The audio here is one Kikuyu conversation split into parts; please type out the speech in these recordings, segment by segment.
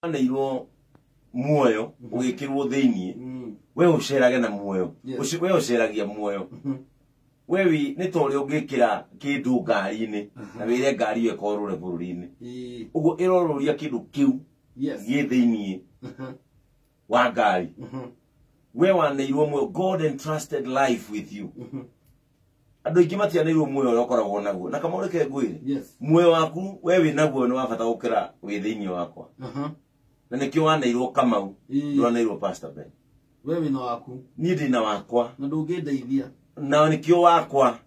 Waneirwo muoyo ũgĩkĩrwo thĩiniĩ, we ũcerage na muoyo. Yes. We ũceragia muoyo. We wi nĩ ta ũrĩa ũngĩkĩra kĩndũ ngari-inĩ na wĩre ngari ĩyo ĩkorũre bũrũri-inĩ. Ũguo ĩrorũria kĩndũ kĩu gĩ thĩiniĩ wa ngari. We waneirwo muoyo, God entrusted life with you. Andũ aingĩ matianeirwo muoyo ũrĩa ũkoragwo naguo. Na kama ũreke ngwĩre, muoyo waku we wĩ naguo nĩ wa bata gũkĩra wĩ thĩiniĩ wakwa. Na nĩkĩo waneirwo Kamau, ndwaneirwo Pastor Ben. We wĩna waku. Niĩ ndĩna wakwa. Na ndũngĩndeithia. Na nĩkĩo wakwa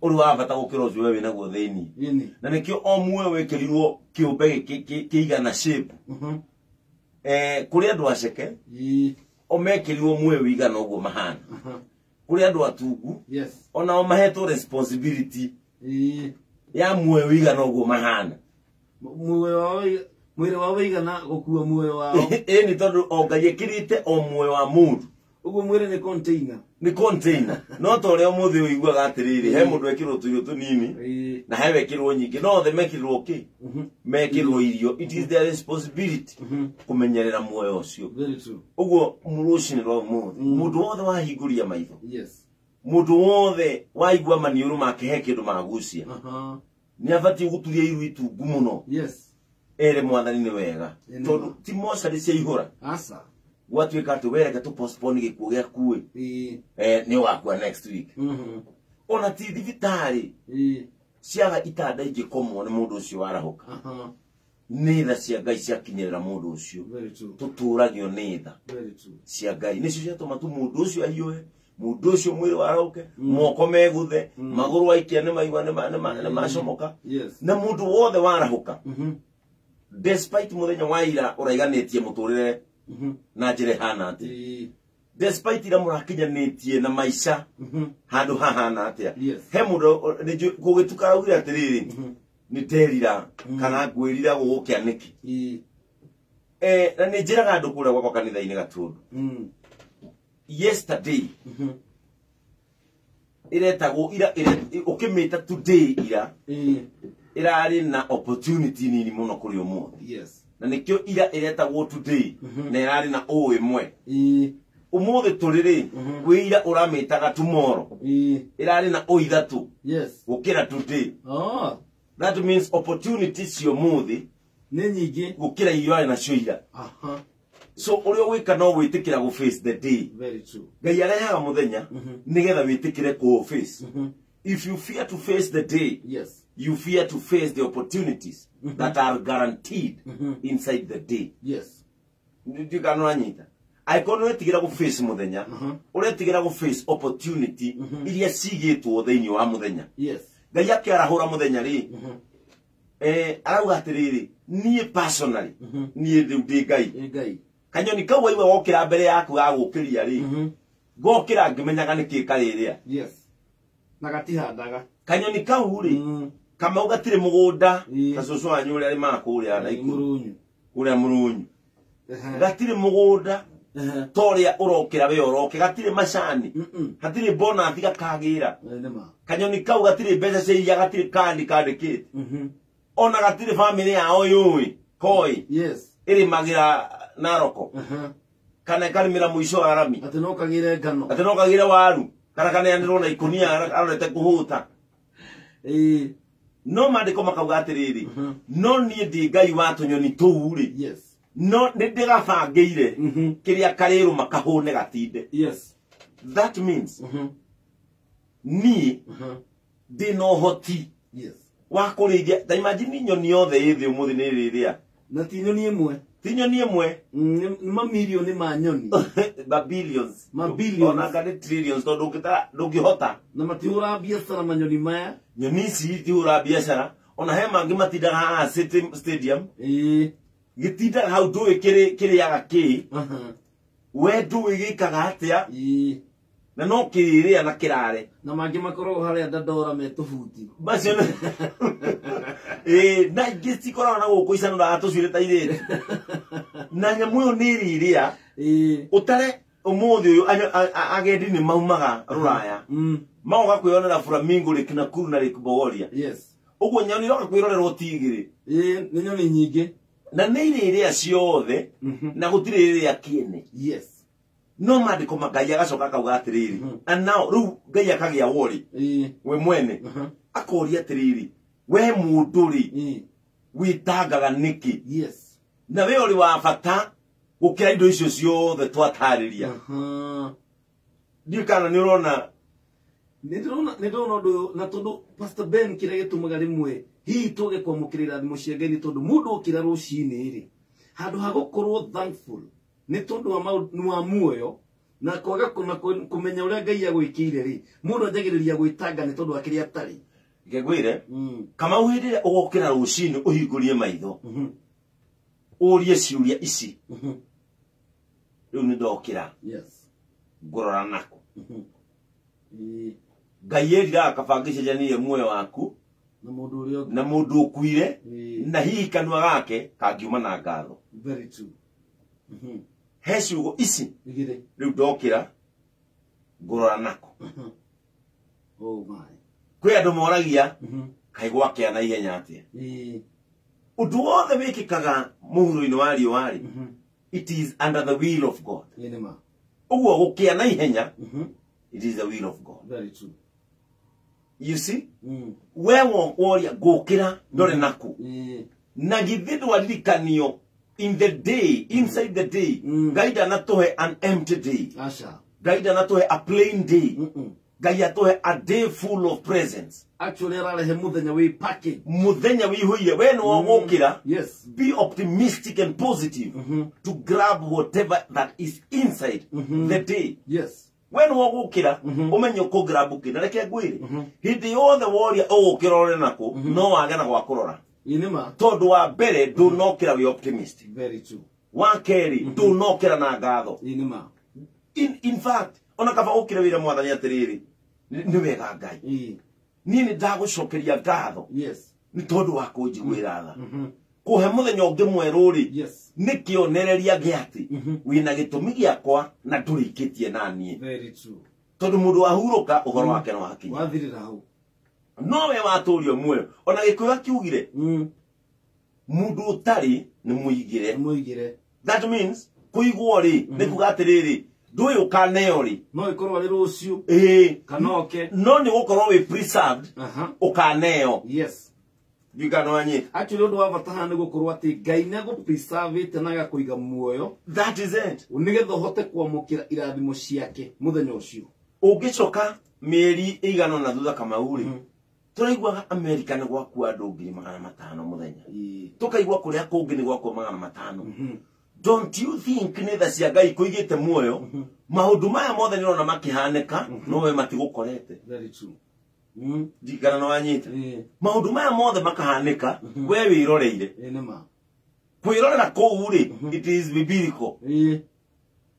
ũrĩ wa bata gũkĩra ũcio we wĩ naguo thĩiniĩ. Ĩni. Na nĩkĩo o muoyo wĩkĩrirwo kĩũmbe kĩigana shape. Kũrĩ andũ aceke, o mekĩrirwo muoyo wĩigana ũguo mahana. Kũrĩ andũ atungu, onao mahetwo responsibility ya muoyo wĩigana ũguo mahana. Muoyo wao mwĩrĩ wao wĩigana gũkua muoyo wao. Ĩni, tondũ o Ngai ĩkĩrĩte o muoyo wa mũndũ. Ũguo mwĩrĩ nĩ container. Nĩ container. No ta ũrĩa ũmũthĩ ũiguaga atĩrĩrĩ, he mũndũ ekĩrwo tũirio tũnini, na he wekĩrwo nyingĩ, no othe mekĩrwo kĩ? Mekĩrwo irio. It is their responsibility kũmenyerera muoyo ũcio. Very true. Ũguo rũcinĩ rwa ũmũthĩ, mũndũ wothe wahingũria maitho, mũndũ wothe waigua maniũrũ make he kĩndũ magucia, nĩ abatiĩ gũturia iru itungu mũno. Ere mwathani nĩ wega. Ĩ nĩ Tondũ ma. ti mocarĩ ciaihũra. Aca. Gwatuĩka atĩ we reke tũ postpone gĩkuũ gĩaku ĩ. Nĩ ũgakua next week. Ona ti thibitarĩ ciaga itanda ingĩkomwo nĩ mũndũ ũcio warahũka. Nĩ tha cia Ngai ciakinyĩrĩra mũndũ ũcio. Very true. Tũtũragio nĩ tha Very true. cia Ngai. Nĩcio ciatũma tu mũndũ ũcio ahiũhe, mũndũ ũcio mwĩrĩ warahũke, moko megũthe, magũrũ aikia nĩ maigua nĩ macomoka. Na mũndũ wothe warahũka, despite mũthenya wa ira ũraiganĩtie mũtũrĩre na njĩra ĩhana atĩa, despite ira mũrakinyanĩtie na maica handũ hahana atĩa, he mũndũ nĩ njũĩ gũgĩtuka araugire atĩrĩrĩ, nĩ nderira kana ngwĩrira gũgũkĩa nĩkĩ. Na nĩ njĩraga andũ kũrĩa gwakwa kanitha-inĩ Gatundu, yesterday ĩretagwo ira, ũkĩmĩta today ira, ĩrarĩ na opportunity nini mũno kũrĩ ũmũthĩ. Na nĩkĩo ira ĩretagwo today, na ĩrarĩ na ũ ĩmwe. Ũmũthĩ tũrĩ rĩ, kwĩ ira ũramĩtaga tomorrow, ĩrarĩ na ũ ithatũ gũkĩra today. That means opportunity cia ũmũthĩ Nĩ nyingĩ gũkĩra iria ũrarĩ nacio ira. So ũrĩa ũgwĩka no gwĩtĩkĩra gũ face the day. Very true. Ngai arehaga mũthenya nĩgetha wĩtĩkĩre kũ face. If you fear to face the day, you fear to face the opportunities that are guaranteed inside the day. Ndiũĩ kana ũranyita. Angĩkorwo nĩ ũretigĩra gũ face mũthenya, ũretigĩra gũ face opportunity iria cigĩtwo thĩinĩ wa mũthenya. Ngai akĩarahũra mũthenya rĩ, arauga atĩrĩrĩ, niĩ personally, niĩ rĩu ndĩ Ngai. Ĩ Ngai. Kanyoni kau waigua gokĩra mbere yaku gagũkĩria rĩ, gokĩra ngĩmenyaga nĩkĩ karĩrĩa. Na gatihandaga. Kanyoni kau rĩ, Kamau gatirĩ mũgũnda, ta cũcũ wanyu ũrĩa arĩmaga kũrĩa Naikuru. Mũrunyu. Kũrĩa Mũrunyu. Gatirĩ mũgũnda, ta ũrĩa ũrokĩra we ũroke, gatirĩ macani, hatirĩ bonus gakagĩra. Nĩ ma. Kanyoni kau gatirĩ mbeca cia iria, gatirĩ kandi kandĩkĩte. Ona gatirĩ famĩlĩ yao yũĩ, koi. Ĩrĩmagĩra Naroko. Kana ĩkarĩmĩra mũico wa rami. Atĩ no kagĩre ngano. Atĩ no kagĩre waru, kana kaneanĩrwo na ikũnia arorete kũhũta. No maandĩko makauga atĩrĩrĩ, no niĩ ndĩ Ngai wa tũnyoni tũu rĩ. No nĩ ndĩgabangĩire kĩrĩa karĩrũma kahũne gatinde. That means niĩ ndĩ na ũhoti wa kũrĩithia. Ta imagine nyoni yothe ĩ thĩ ũmũthĩ nĩ ĩrĩrĩa. Na ti nyoni ĩmwe. Ti nyoni ĩmwe. Nĩ mamirioni ma nyoni. Ma billions. Ma billions. Ona kana nĩ trillions, tondũ ndũngĩhota. Na matihũraga biacara manyoni maya. Nyoni ici itihũraga biacara. Ona he mangĩ matindaga haha City Stadium. Gĩtindaga hau ndũĩ kĩrĩaga kĩ. We ndũĩ gĩkaga atĩa. Na no kĩrĩrĩa na kĩrare. Na mangĩ makoragwo harĩa Dandora me tũbuti. Macio nĩ- na ingĩ cikoragwo na gũkũ icanũraga tũcuĩrĩ ta irĩti. Na nyamũ ĩyo nĩ ĩrĩrĩa. Ũtare ũmũthĩ ũyũ agendi nĩ maumaga Rũraya. Magoka kwĩyonera flamingo Lake Nakuru na Lake Bogoria. Ũguo nyoni iroka kwĩrorerwo ti igĩrĩ. Nĩ nyoni nyingĩ. Na nĩ irĩrĩa ciothe na gũtirĩ rĩrĩa kĩene. Yes. No maandĩko ma Ngai agacoka akauga atĩrĩrĩ, and now rĩu Ngai akagĩa worry we mwene, akoria atĩrĩrĩ, we mũndũ rĩ wĩtangaga nĩkĩ? Yes. Na we ũrĩ wa bata gũkĩra indo icio ciothe twatarĩria. Ndiũĩ kana nĩ ũrona. Nĩ ndĩrona ũndũ ũyũ, na tondũ Pastor Ben kĩrĩa gĩtũmaga rĩmwe hihi tũge kwamũkĩra irathimo cia Ngai nĩ tondũ mũndũ okĩra rũcinĩ rĩ, handũ ha gũkorwo thankful nĩ tondũ wa muoyo na kwaga kũmenya ũrĩa Ngai agwĩkĩire rĩ, mũndũ anjagĩrĩria gwĩtanga nĩ tondũ wa kĩrĩa atarĩ. Ngegwĩre Kamau, hĩndĩ ĩrĩa ũgokĩra rũcinĩ ũhingũrie maitho ũrie ciũria ici, rĩu nĩ ndokĩra, Yes. ngũrora nako Ngai eriraga kaba ngĩcenjanirie muoyo waku na mũndũ ũrĩa na mũndũ ũkuire, na hihi kanua gake kangiuma na ngatho. Very true. He ciugo ici, Igĩrĩ. Rĩu ndokĩra ngũrora nako. Oh my. Kwĩ andũ moragia, kaĩ gwakĩa na ihenya atĩa? Ũndũ wothe wĩkĩkaga mũhuro-inĩ wa riũa rĩ, it is under the will of God. Ĩ nĩ ma. Ũguo gũkĩa na ihenya, it is the will of God. Very true. You see, we woria ngũkĩra ndore naku, na githĩ ndwaririkanio in the day, inside the day, Ngai ndanatũhe an empty day. Asha. Ngai ndanatũhe a plain day. Ngai atũhe a day full of presence. Actually ararehe mũthenya wĩ package. Mũthenya wĩihũire we nĩ wogũkĩra. Yes. Be optimistic and positive to grab whatever that is inside the day. Yes. We nĩ wogũkĩra ũmenye ũkũgrab kĩ. Na reke ngwĩre, hĩndĩ yothe woria ũgũkĩra ũrore nakũ, no wage na gwa kũrora, Ĩ nĩ ma. tondũ wa mbere ndũnokĩra wĩ optimist, Very true. wa kerĩ ndũnokĩra na ngatho. Ĩ nĩ ma. In fact, ona kaba ũkĩre wĩre Mwathani atĩrĩrĩ, nĩ wega Ngai, niĩ nĩ ndagũcokeria ngatho Yes. nĩ tondũ wa kũnjiguĩra tha, kũhe mũthenya ũngĩ mwerũ rĩ, Yes. nĩ kĩonereria gĩa atĩ wĩna gĩtũmi gĩakwa na ndũrĩkĩtie na niĩ. Very true. Tondũ mũndũ wahurũka ũhoro wake no wakinya. Wathirĩra hau. No we watũrio muoyo, ona Gĩkũyũ akiugire, mũndũ ũtarĩ nĩ mũigĩre. Mũigĩre. That means kũigwo rĩ, nĩ kuga atĩrĩrĩ, ndũĩ ũkaneo rĩ. No ĩkorwo arĩ rũciũ Ĩĩ. kana oke. No nĩ gũkorwo wĩ preserved, ũkaneo. Yes. Ndiũĩ kana nĩwanyita. Actually ũndũ wa bata haha nĩ gũkorwo atĩ Ngai nĩ agũpreservĩte na agakũiga muoyo That is it. nĩgetha ũhote kwamũkĩra irathimo ciake mũthenya ũcio. Ũngĩcoka mĩeri ĩigana ũna thutha, Kamau rĩ, tũraiguaga America nĩ gwakua andũ 500,000 mũthenya, tũkaigua kũrĩa kũngĩ nĩ gwakua 500. Don't you think nĩ tha cia Ngai kũigĩte muoyo? Maũndũ maya mothe nĩ ũrona makĩhanĩka, no we matigũkorete. Very true. Ndikana nĩ wanyita. Maũndũ maya mothe makahanĩka, we wĩroreire. Ĩ nĩ ma. Kwĩrorera kũu rĩ, it is biblical,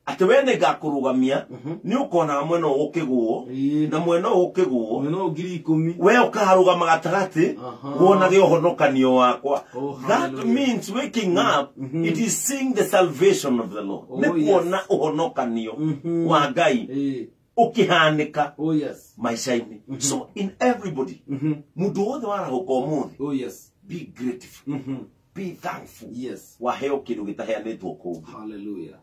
atĩ we nĩ ngakũrũgamia, nĩ ũkonaga mwena ũyũ ũkĩgũo na mwena ũyũ ũkĩgũo, Mwena ũyũ 10,000. We ũkarũgama gatagatĩ wonage ũhonokanio wakwa. Oh, That hallelujah. means waking up, it is seeing the salvation of the Lord. Oh, Nĩ yes. kuona ũhonokanio wa Ngai ũkĩhanĩka Oh yes. maica-inĩ. So in everybody, mũndũ wothe warahũka ũmũthĩ, Oh yes. be grateful, be thankful, Yes. waheo kĩndũ gĩtaheanĩtwo kũngĩ. Hallelujah.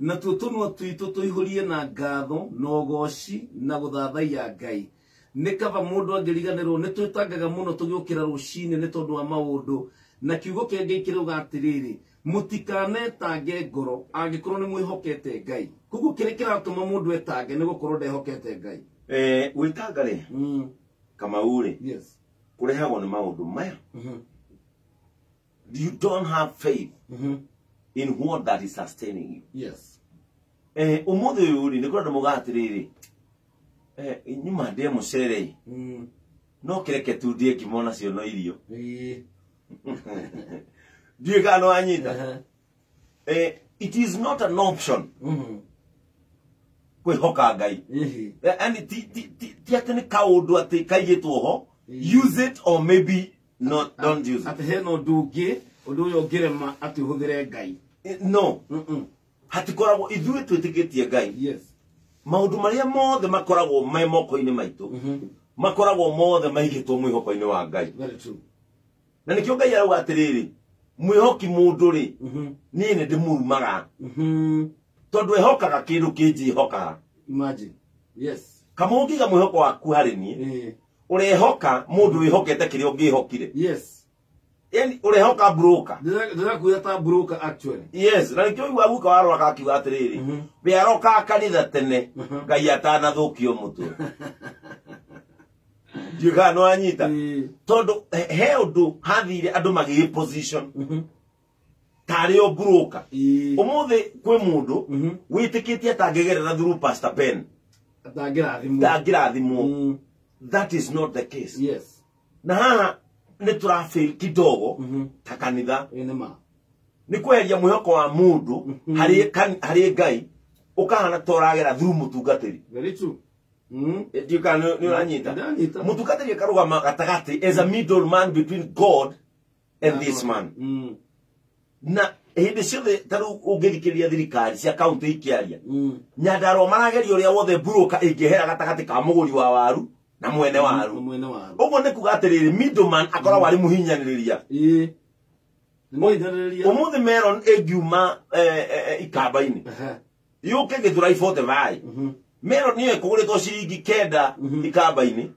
Na tuo tũnua twitũ tũihũrie na ngatho na ũgoci na gũthathaiya Ngai. Nĩ kaba mũndũ angĩriganĩrwo nĩ twĩtangaga mũno tũgĩũkĩra rũcinĩ nĩ tondũ wa maũndũ, na kiugo kĩa Ngai kĩrauga atĩrĩrĩ, mũtikanetange ngoro angĩkorwo nĩ mwĩhokete Ngai. Koguo kĩrĩa kĩratũma mũndũ etange nĩ gũkorwo ndehokete Ngai. Gwĩtanga rĩ, Kamau rĩ, Yes. kũrehagwo nĩ maũndũ maya: you don't have faith in what that is sustaining you. Yes. Ũmũthĩ ũyũ rĩ, nĩ kũrĩ andũ maugaga atĩrĩrĩ, nyuma ndĩe mũcere, no kĩreke tu ndĩe ngima onacio no irio. Ndiũĩ kana nĩ wanyita. It is not an option kwĩhoka Ngai. Yani ti atĩ nĩ kaũndũ atĩ kaigĩtwo ho, use it or maybe not, don't use it. Atĩ hena ũndũ ũngĩ, ũndũ ũyũ ũngĩrema atĩ ũhũthĩre Ngai. No, hatikoragwo. Ithuĩ twĩtĩkĩtie Ngai, Yes. maũndũ marĩa mothe makoragwo me moko-inĩ maitũ makoragwo mothe maigĩtwo mwĩhoko-inĩ wa Ngai. Very true. Na nĩkĩo Ngai arauga atĩrĩrĩ, Mwihoki mundu ri ni ni ndimurumaga. Tondu ehokaga kindu kinjihokaga. Imagine. Yes. Kama ungiga mwihoko waku hari ni urehoka mundu wihokete kiria ungihokire. Yes. Yani urehoka broker. Ndirakuira ta broker actually. Yes, na nikio igua guka warora kakiuga atiriri. We aroka kanitha tene Ngai atanathukio mutwe. Ndiuga no anyita. Tondu he undu hathire andu magi position. Tari o broker. Umuthi kwi mundu witikitie atangigerera through Pastor Ben. Atangirathimwo. That is not the case. Yes. Na haha nĩ tũrafail kidogo ta kanitha. Nĩ kweheria mwĩhoko wa mũndũ harĩ Ngai ũkahana ta ũragera through mũtungatĩri. Very true. Ndiũĩ kana nĩ ũranyita. Mũtungatĩri akarũgama gatagatĩ as a middle man between God and this man. Na hĩndĩ ciothe ta rĩu ũngĩthikĩrĩria thirikari cia kaunti ikĩaria, Nyandarua marageria ũrĩa wothe broker ĩngĩhera gatagatĩ ka mũgũri wa waru na mwene waru. Ũguo nĩ kuga atĩrĩrĩ, middleman akoragwo arĩ mũhinyanĩrĩria. Ũmũthĩ melon ĩngiuma ikamba-inĩ yũke Gĩthũrai 45, melon ĩyo ĩkũgũrĩtwo ciringi 9 ikamba-inĩ,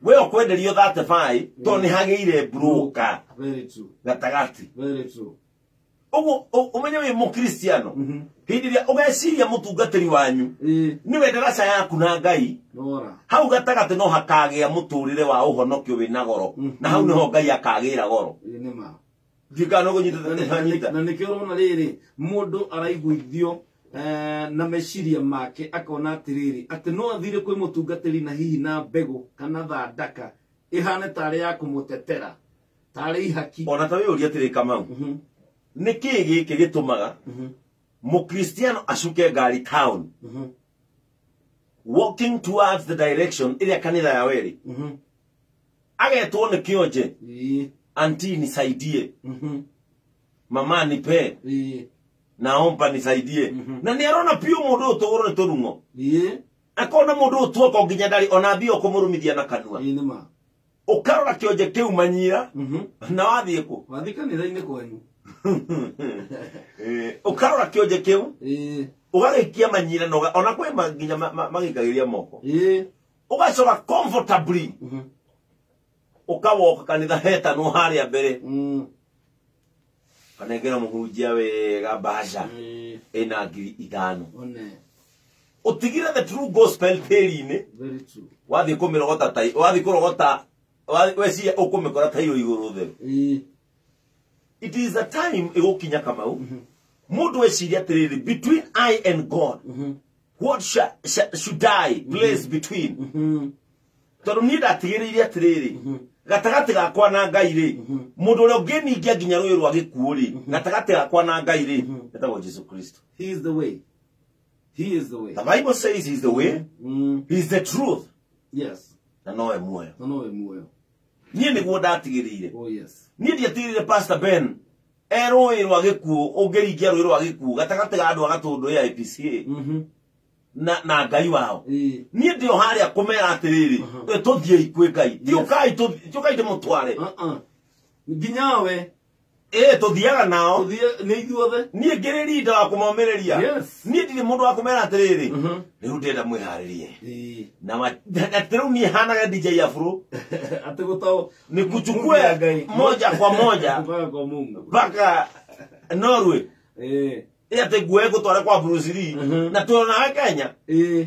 we ũkwenderio 35 tondũ nĩ hagĩire broker gatagatĩ. Ũguo ũmenye wĩ mũkristiano hĩndĩ ĩrĩa ũgeciria mũtungatĩri wanyu nĩwe ndaraca yaku na Ngai, hau gatagatĩ no hakagĩa mũtũrĩre wa ũhonokio wĩna goro, na hau nĩho Ngai akagĩra goro. Ndiũĩ kana nĩũkũnyita. Na nĩkĩo ũrona rĩrĩ mũndũ araiguithio na meciria make akona atĩrĩrĩ atĩ no athire kwĩ mũtungatĩri na hihi na mbegũ kana thandaka ĩhane tarĩ ya kũmũtetera tarĩ ihaki. Ona ta wĩyũrie atĩrĩ Kamau, nĩ kĩĩ gĩkĩ gĩtũmaga mũkristiano acuke ngari town walking towards the direction ĩrĩa kanitha yao ĩrĩ, agetwo nĩ kĩonje, anti nisaidie, mama nipe, naomba nisaidie, na nĩ arona piũ mũndũ ũyũ tũgũrũ nĩ tũrung'o, akona mũndũ ũyũ tuoko nginya ndarĩ ona mbia ũkũmũrũmithia na kanua, ũkarora kĩonje kĩu manyira na wathiĩ kũ? Wathiĩ kanitha-inĩ kwanyu. Ũkarora kĩonje kĩu ũgagĩikia manyira na ona kwĩ nginya magĩikagĩria moko, ũgacora comfortably ũkawoka kanitha hetanwo harĩa mbere, kanengera mũhunjia wega mbaca ĩna 5,000, ũtigire the true gospel tĩri-inĩ, wathiĩ kũmĩrogota tai, wathiĩ kũrogota weciria ũkũmĩkora tairũ igũrũ theru. It is a time ĩgũkinya Kamau mũndũ eciria atĩrĩrĩ, between I and God, what should I place between? Tondũ niĩ ndatigĩrĩire atĩrĩrĩ, gatagatĩ gakwa na Ngai rĩ, mũndũ ũrĩa ũngĩningia nginya rũĩ rwa gĩkuũ rĩ, gatagatĩ gakwa na Ngai rĩ, etagwo Jesu Kristo. He is the way. He is the way. The Bible says he is the way. He is the truth. Yes. Na nowe muoyo. Na nowe muoyo. Niĩ nĩguo ndatigĩrĩire. Oh yes. Niĩ ndiatigĩrĩire Pastor Ben rũĩ rwa gĩkuũ, ũngĩringia rũĩ rwa gĩkuũ gatagatĩ ga andũ a Gatũndũ ya APCA na Ngai wao. Niĩ ndĩ o harĩa kũmera atĩrĩrĩ, tũthiĩi kwĩ Ngai, ti ũkai ndĩmũtware. Nginya we. Tũthiaga nao. Nĩ ithuothe. Niĩ ngĩrĩ rinda wa kũmomĩrĩria. Yes. Niĩ ndirĩ mũndũ wa kũmera atĩrĩrĩ, rĩu ndĩrenda mwĩharĩrie. Na rĩu niĩ hanaga DJ Afro. Atĩ gũtaũ Ni kuchukue moja kwa moja mpaka kwa Mungu mpaka Norway. Atĩ nguoe ngũtware kwa Bruce Lee na tuonaga Kenya.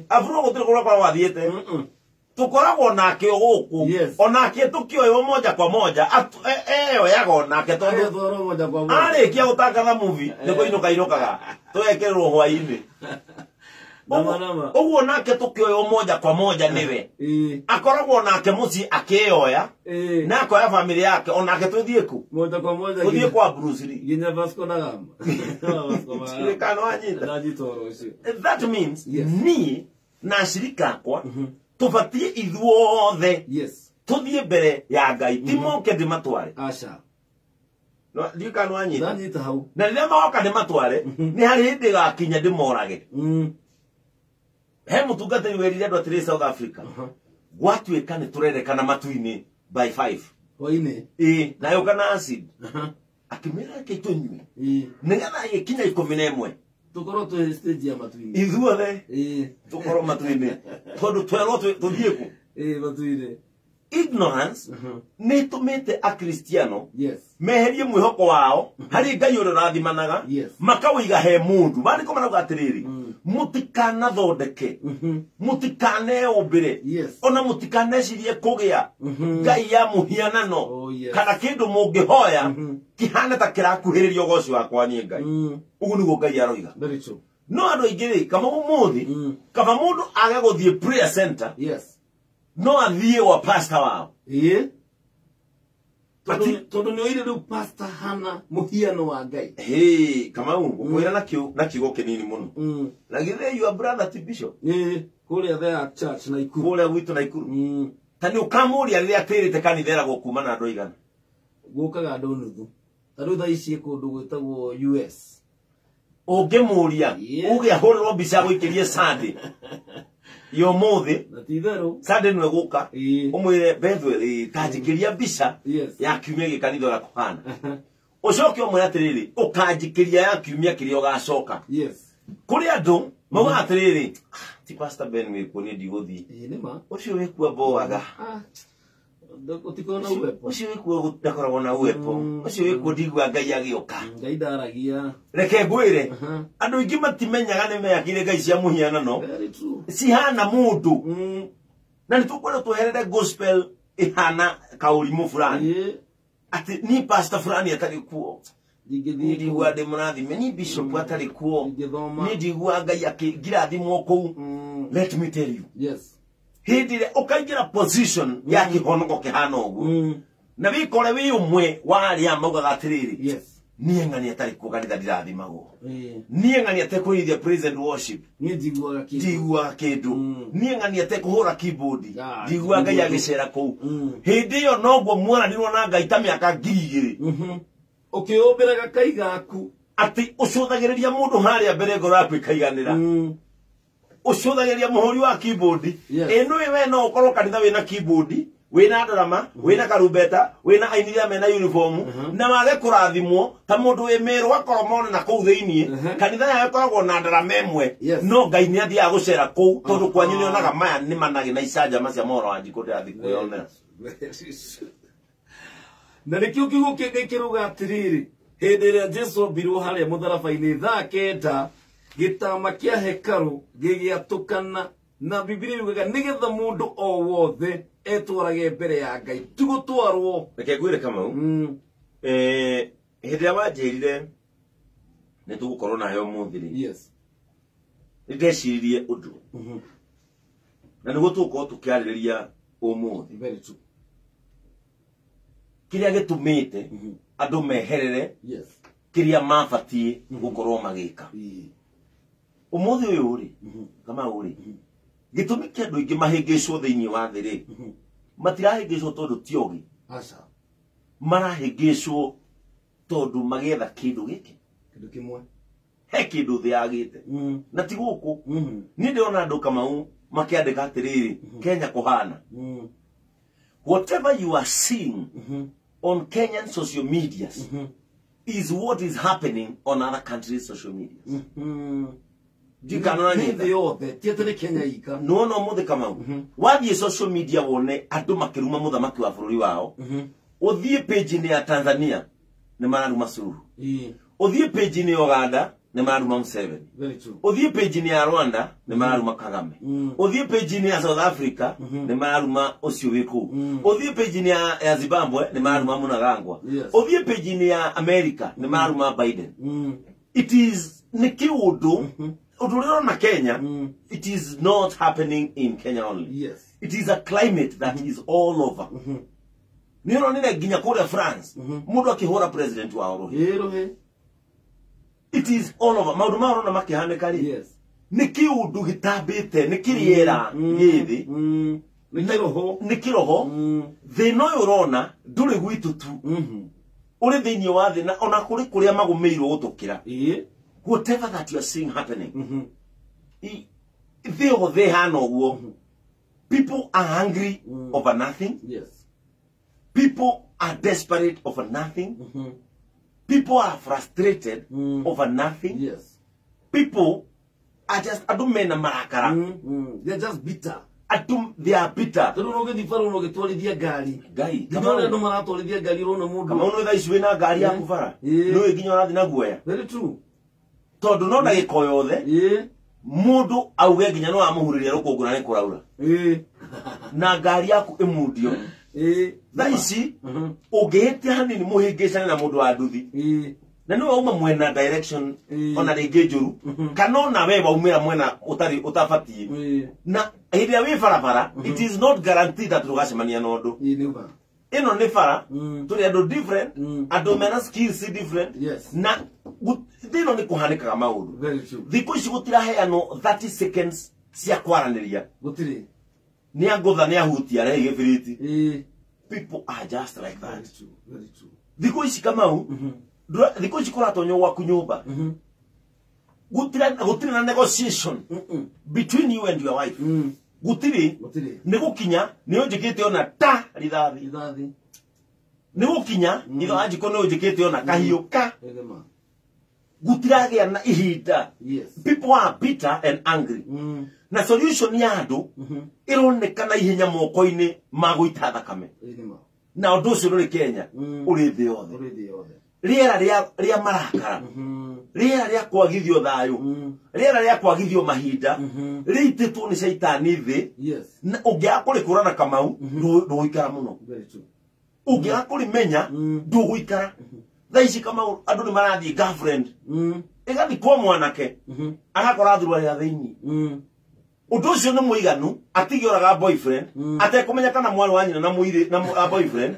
Afro gũtirĩ kũrĩa kwa wathiĩte. Tũkoragwo nake gũkũ, onake tũkĩoywo moja kwa moja, eyoyaga onake tondũ arĩkia gũtangatha movie nĩ kũinũka inũkaga tũgekĩrĩrwo hwaĩ-inĩ. Ũguo nake tũkĩoywo moja kwa moja nĩwe akoragwo nake mũciĩ akĩyoya na akoya family yake, onake tũthiĩ kũ? Moja kwa moja tũthiĩ kwa Bruce Lee nginya Vasco da Gama. Kana wanyita. That means niĩ na ashirika akwa tũbatiĩ ithuothe tũthiĩ mbere ya Ngai, ti moke ndĩmatware. Aca. Ndiũĩ kana nĩwanyita. Ndanyita hau. Na rĩrĩa magoka ndĩmatware, nĩ harĩ hĩndĩ ĩgakinya ndĩmorage. He mũtungatĩri werire andũ atĩrĩ South Africa, gwatuĩka nĩ tũrerekana matu-inĩ by 5 Hwaĩ-inĩ. Ĩĩ, na yũka na acid. Akĩmĩra reke tũnyue. Ĩĩ. Nĩgetha ĩgĩkinya 11. Tũkorwo twĩ stage ya matu-inĩ. Ithuothe Ĩĩ. tũkorwo matu-inĩ. Tondũ twerwo tũthiĩ kũ? Ĩĩ, matu-inĩ. Ignorance nĩ ĩtũmĩte akristiano Yes. meherie mwĩhoko wao harĩ Ngai ũrĩa ũrathimanaga, Yes. makawĩiga he mũndũ. Maandĩko marauga atĩrĩrĩ, mũtikanathondeke, mũtikaneũmbĩre, Yes. ona mũtikanecirie kũgĩa Ngai ya mũhianano, Oh, yes. kana kĩndũ mũngĩhoya kĩhana ta kĩrakuhĩrĩria ũgoci wakwa niĩ Ngai. Ũguo nĩguo Ngai aroiga. Very true. No andũ aingĩ rĩ, kama ũmũthĩ, kaba mũndũ age gũthiĩ prayer center, Yes. no athiĩ gwa pastor wao. Ĩĩ. Tondũ nĩ oire rĩu pastor hana mũhiano wa Ngai. Hey, Kamau, ngũkwĩra na kiugo kĩnini mũno. Na githĩ your brother ti bishop? Ĩĩ, kũrĩa the church Naikuru. Kũrĩa gwitũ Naikuru. Ta nĩ ũkamũria rĩrĩa atĩrĩte kanitha ĩragwo kuma na andũ aigana? Gũkaga andũ nuthu. Ta rĩu thaa ici kũndũ gwĩtagwo US. Ũngĩmũria, uge ahũrĩrwo mbica agũikĩrie Sunday. Ya ũmũthĩ, Na ti itherũ. Sunday nĩwe gũka. Ĩĩ. Ũmwĩre Bethwell, ĩĩ, ta njikĩria mbica Yes. ya kiumia gĩ kanitha ũrĩa kũhana. Ũcoke ũmwĩre atĩrĩrĩ, ũkanjikĩria ya kiumia kĩrĩa ũgacoka. Yes. Kũrĩ andũ maugaga atĩrĩrĩ, ti Pastor Ben wĩkuo niĩ ndigũthiĩ. Ĩĩ, nĩ ma. Ũcio wĩkuo mboaga. Ũtikoragwo na uwepo. Ũcio wĩkuo ndakoragwo na uwepo. Ũcio wĩkuo ndiguaga Ngai agĩũka. Ngai ndaragia. Reke ngwĩre, andũ aingĩ matimenyaga nĩ meyakire ngai cia mũhianano. Very true. Cihana mũndũ. Na nĩ tũkwenda tweherere gospel ĩhana kaũrimũ fulani. Ĩĩ. Atĩ ni pastor fulani atarĩ kuo. Ndingĩthiĩ Ndigua ndĩ mũrathime, ni bishop atarĩ kuo. Ndingĩthoma. Ni ndigua Ngai akĩngirathimwo kũu. Let me tell you. Yes. Hĩndĩ ĩrĩa ũkaingĩra position ya kĩhonoko kĩhana ũguo. Na wĩkore wĩ ũmwe wa arĩa maugaga atĩrĩrĩ, Yes. niĩ ng'ani atarĩ kuo kanitha ndirathimagwo. Ĩĩ. Niĩ ng'ani atekũnyithia praise and worship. Niĩ njiguaga kĩndũ. Ndiguaga kĩndũ. Niĩ ng'ani atekũhũra keyboard. Ndiguaga Ngai agĩcera kũu. Hĩndĩ ĩyo noguo mwaranirwo na Ngai ta mĩaka 2000. Ũkĩũmbĩra gakai gaku. Atĩ ũcũthagĩrĩria mũndũ harĩa mbere ngoro yaku ĩkaiganĩra. Ũcũthagĩrĩria mũhũri wa keyboard. Yes. Ĩ nĩũĩ we no ũkorwo kanitha wĩna keyboard, wĩna ndarama, wĩna karumbeta, wĩna aini arĩa mena uniform, na wage kũrathimwo ta mũndũ wĩ Meru akorwo mone na kũu thĩiniĩ. Kanitha yayo ĩkoragwo na ndarama ĩmwe. Yes. No Ngai nĩ athiaga gũcera kũu tondũ kwanyu nĩonaga maya nĩ managĩ na icanjama cia mohoro wa njikũ ndĩrathiĩ kwĩyonera. Na nĩkĩo kiugo kĩa Ngai kĩrauga atĩrĩrĩ, hĩndĩ ĩrĩa Jesũ ambirwo harĩa mũtharaba-inĩ thaa 9, gĩtama kĩa hekarũ gĩgĩatũkana, na Bibilia yugaga nĩgetha mũndũ o wothe etwarage mbere ya Ngai, ti gũtwarwo. Reke ngwĩre Kamau. Hĩndĩ ĩrĩa wanjĩrire nĩ tũgũkorwo nawe ũmũthĩ rĩ, Yes. nĩ ndeciririe ũndũ. Na nĩguo tũgũkorwo tũkĩarĩrĩria ũmũthĩ. Very true. Kĩrĩa gĩtũmĩte andũ meherere Yes. kĩrĩa mabatiĩ gũkorwo magĩka. Ĩĩ. Ũmũthĩ ũyũ rĩ, Kamau rĩ, gĩtũmi kĩa andũ aingĩ mahĩngĩcwo thĩinĩ wa thĩ rĩ, matirahĩngĩcwo tondũ ti ogĩ. Aca. Marahĩngĩcwo tondũ magĩetha kĩndũ gĩkĩ. Kĩndũ kĩmwe. He kĩndũ thĩ yagĩte. Na ti gũkũ. Niĩ ndĩrona andũ Kamau makĩandĩka atĩrĩrĩ, Kenya kũhana. Whatever you are seeing on Kenyan social medias is what is happening on other countries' social medias. Ndikana Nĩ nyitha. thĩ yothe, ti atĩ nĩ Kenya ika. Nĩwona ũmũthĩ Kamau, wathiĩ social media wone andũ makĩruma mũthamaki wa bũrũri wao. Ũthiĩ page-inĩ ya Tanzania nĩ mararuma Suluhu. Ĩĩ. Ũthiĩ page-inĩ ya Uganda nĩ mararuma Museveni. Very true. Ũthiĩ page-inĩ ya Rwanda nĩ mararuma Kagame. Ũthiĩ page-inĩ ya South Africa nĩ mararuma ũcio wĩ kũu. Ũthiĩ page-inĩ ya Zimbabwe nĩ mararuma Mnangagwa. Yes. Ũthiĩ page-inĩ ya America nĩ mararuma Biden. It is nĩ kĩũndũ ũndũ ũrĩa ũrona Kenya, it is not happening in Kenya only. Yes. It is a climate that is all over. Nĩ ũronire nginya kũrĩa France, mũndũ akĩhũra president wao rũhĩ. Ĩĩ, rũhĩ. It is all over. Maũndũ maya ũrona makĩhanĩka rĩ, Yes. nĩ kĩũndũ gĩtambĩte, nĩ kĩrĩera gĩ thĩ. Nĩ kĩroho. Nĩ kĩroho. Thĩna ũyũ ũrona ndũrĩ gwitũ tu. Ũrĩ thĩinĩ wa thĩ na ona kũrĩ kũrĩa magũmĩirwo gũtũkĩra. Ĩĩ. Whatever that you are seeing happening, thĩ yothe ĩhana ũguo. People are hungry over nothing. Yes. People are desperate over nothing. People are frustrated over nothing. Yes. People are just andũ mena marakara. They're just bitter. Andũ they are bitter. Tondũ no ũgĩthiĩ bara ũna ũgĩtwarithia ngari. Ngai, Nginya ũrĩa andũ maratwarithia ngari ũrona mũndũ. Kamau nĩ thaa ici wĩna ngari yaku bara. Yeah. Nĩũĩ nginya ũrathiĩ na guoya. Very true. Tondũ no ndagĩka o yothe mũndũ auge nginya no amũhurĩria rũkũngũ na nĩ kũraura. Na ngari yaku ĩmundio. Thaa ici ũngĩhĩtia hanini mũhĩngĩcane na mũndũ wa nduthi. Na nĩwe wauma mwena direction ona rĩngĩ njũru kana ona we waumĩra mwena ũtarĩ ũtabatiĩ. Na hĩndĩ ĩrĩa wĩ barabara it is not guaranteed that ndũgacemania na ũndũ. Ĩno nĩ bara tũrĩ andũ different, andũ mena skills different. Yes. Na thĩ ĩno nĩ kũhanĩkaga maũndũ. Very true. Thikũ ici gũtiraheanwo 30 seconds cia kwaranĩria. Gũtirĩ. Nĩ angũtha nĩ ahutia rehe gĩbiriti. People are just like that. Very true. Very true. Thikũ ici Kamau, thikũ ici kũratonywo gwaku nyũmba. Gũtirĩ na negotiation between you and your wife. Gũtirĩ. Nĩ gũkinya nĩ ũnjĩkĩte ona ta rithathi. Nĩ gũkinya ithe wa njiko nĩ ũnjĩkĩte ona kahiũ ka. Gũtiragĩa na ihinda. Yes. People are bitter and angry. Na solution ya andũ ĩronekana ihenya moko-inĩ ma gũita thakame. Na ũndũ ũcio ndũrĩ Kenya, ũrĩ thĩ yothe. Rĩera rĩa marakara, rĩera rĩa kwagithio thayũ, rĩera rĩa kwagithio mahinda, rĩitĩtwo nĩ caitani thĩ. Na ũngĩaga kũrĩkũrana Kamau, ndũgũikara mũno. Ũngĩaga kũrĩmenya, ndũgũikara. Thaa ici Kamau andũ nĩ marathiĩ girlfriend ĩgathiĩ kwa mwanake agakora thuruarĩ ya thĩinĩ. Ũndũ ũcio nĩ mũiganu atige ũraga boyfriend atekũmenya kana mwarĩ wa nyina na mũirĩ na boyfriend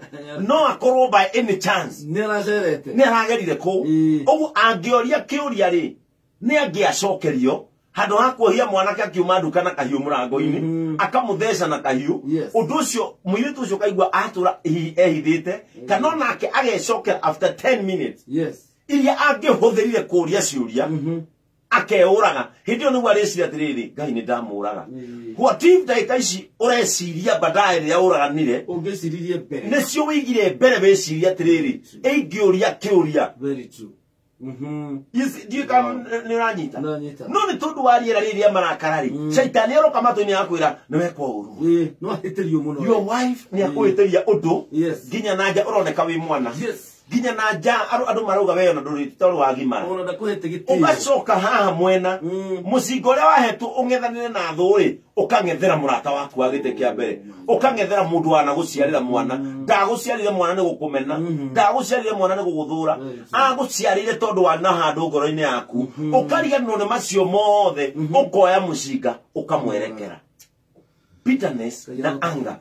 no akorwo by any chance nĩ aragerire kũu. Ũguo angĩoria kĩũria rĩ nĩ angĩacokerio handũ ha kuohia mwanake akiuma nduka na kahiũ mũrango-inĩ akamũtheca na kahiũ. Ũndũ ũcio mũirĩtu ũcio kaigua atũra ehithĩte kana onake agecokera after 10 minutes. Yes. Iria angĩhũthĩrire kũũria ciũria akeũraga. Hĩndĩ ĩyo nĩguo arĩciria atĩrĩrĩ, Ngai nĩ ndamũraga. What if ndagĩka ici ũreciria baadaye rĩrĩa ũraganire ũngĩciririe mbere nĩcio wĩigire mbere wĩcirie atĩrĩrĩ ĩingĩũria kĩũria. Very true. Ndiũĩ kana nĩ ũranyita. No nĩ tondũ wa rĩera rĩrĩ rĩa marakara rĩ, caitani aroka matũ-inĩ agakwĩra nĩ wekwo ũru. No ahĩtĩrio mũno. Your wife nĩ akũhĩtĩria ũndũ nginya na nja ũroneka wĩ mwana. Nginya na nja andũ marauga we ona ndũrĩ tondũ wagimara. Ona ndakũhete gĩtĩo. Ũgacoka haha mwena mũcinga ũrĩa wahetwo ũng'ethanĩre na thũ rĩ, ũkang'ethera mũrata waku wa gĩtĩ kĩa mbere, ũkang'ethera mũndũ wanagũciarĩra mwana. Ndagũciarĩre mwana nĩ gũkũmena, ndagũciarĩre mwana nĩ gũgũthũra, agũciarĩire tondũ wa na handũ ngoro-inĩ yaku. Ũkariganĩrwo nĩ macio mothe, ũkoya mũcinga ũkamwerekera. Bitterness na anger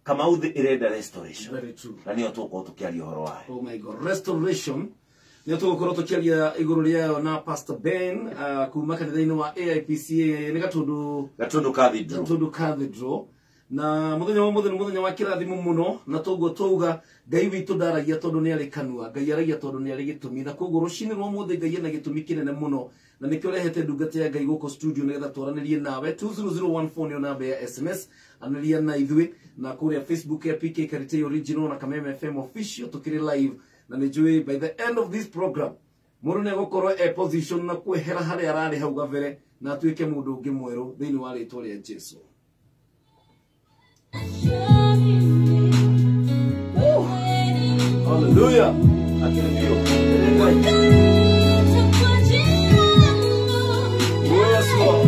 Kamau thĩ ĩrenda restoration. Very true. Na nĩyo tũgũkorwo tũkĩaria ũhoro wayo. Oh my God, restoration nĩyo tũgũkorwo tũkĩaria igũrũ rĩayo na Pastor Ben kuma kanitha-inĩ wa AIPCA nĩ Gatũndũ Cathedral. Gatũndũ Cathedral. Na mũthenya wa mũthenya mũthenya wa kĩrathimo mũno na toguo twauga Ngai witũ ndaragia tondũ nĩ arĩ kanua, Ngai aragia tondũ nĩ arĩ gĩtũmi. Na koguo rũcinĩ rwa ũmũthĩ Ngai ena gĩtũmi kĩnene mũno na nĩkĩo rehete ndungata ya Ngai gũkũ studio nĩgetha twaranĩrie nawe. 20014 nĩyo namba ya SMS, anĩria na ithuĩ na kũrĩa Facebook ya PK Karitei Original na Kameme FM Official tũkĩrĩ live. Na nĩ njũĩ by the end of this program mũndũ nĩ egũkorwo e position na kwehera harĩa ararĩ hau gabere na atuĩke mũndũ ũngĩ mwerũ thĩinĩ wa rĩtwa rĩa Jesũ. Hallelujah. Yes, Lord.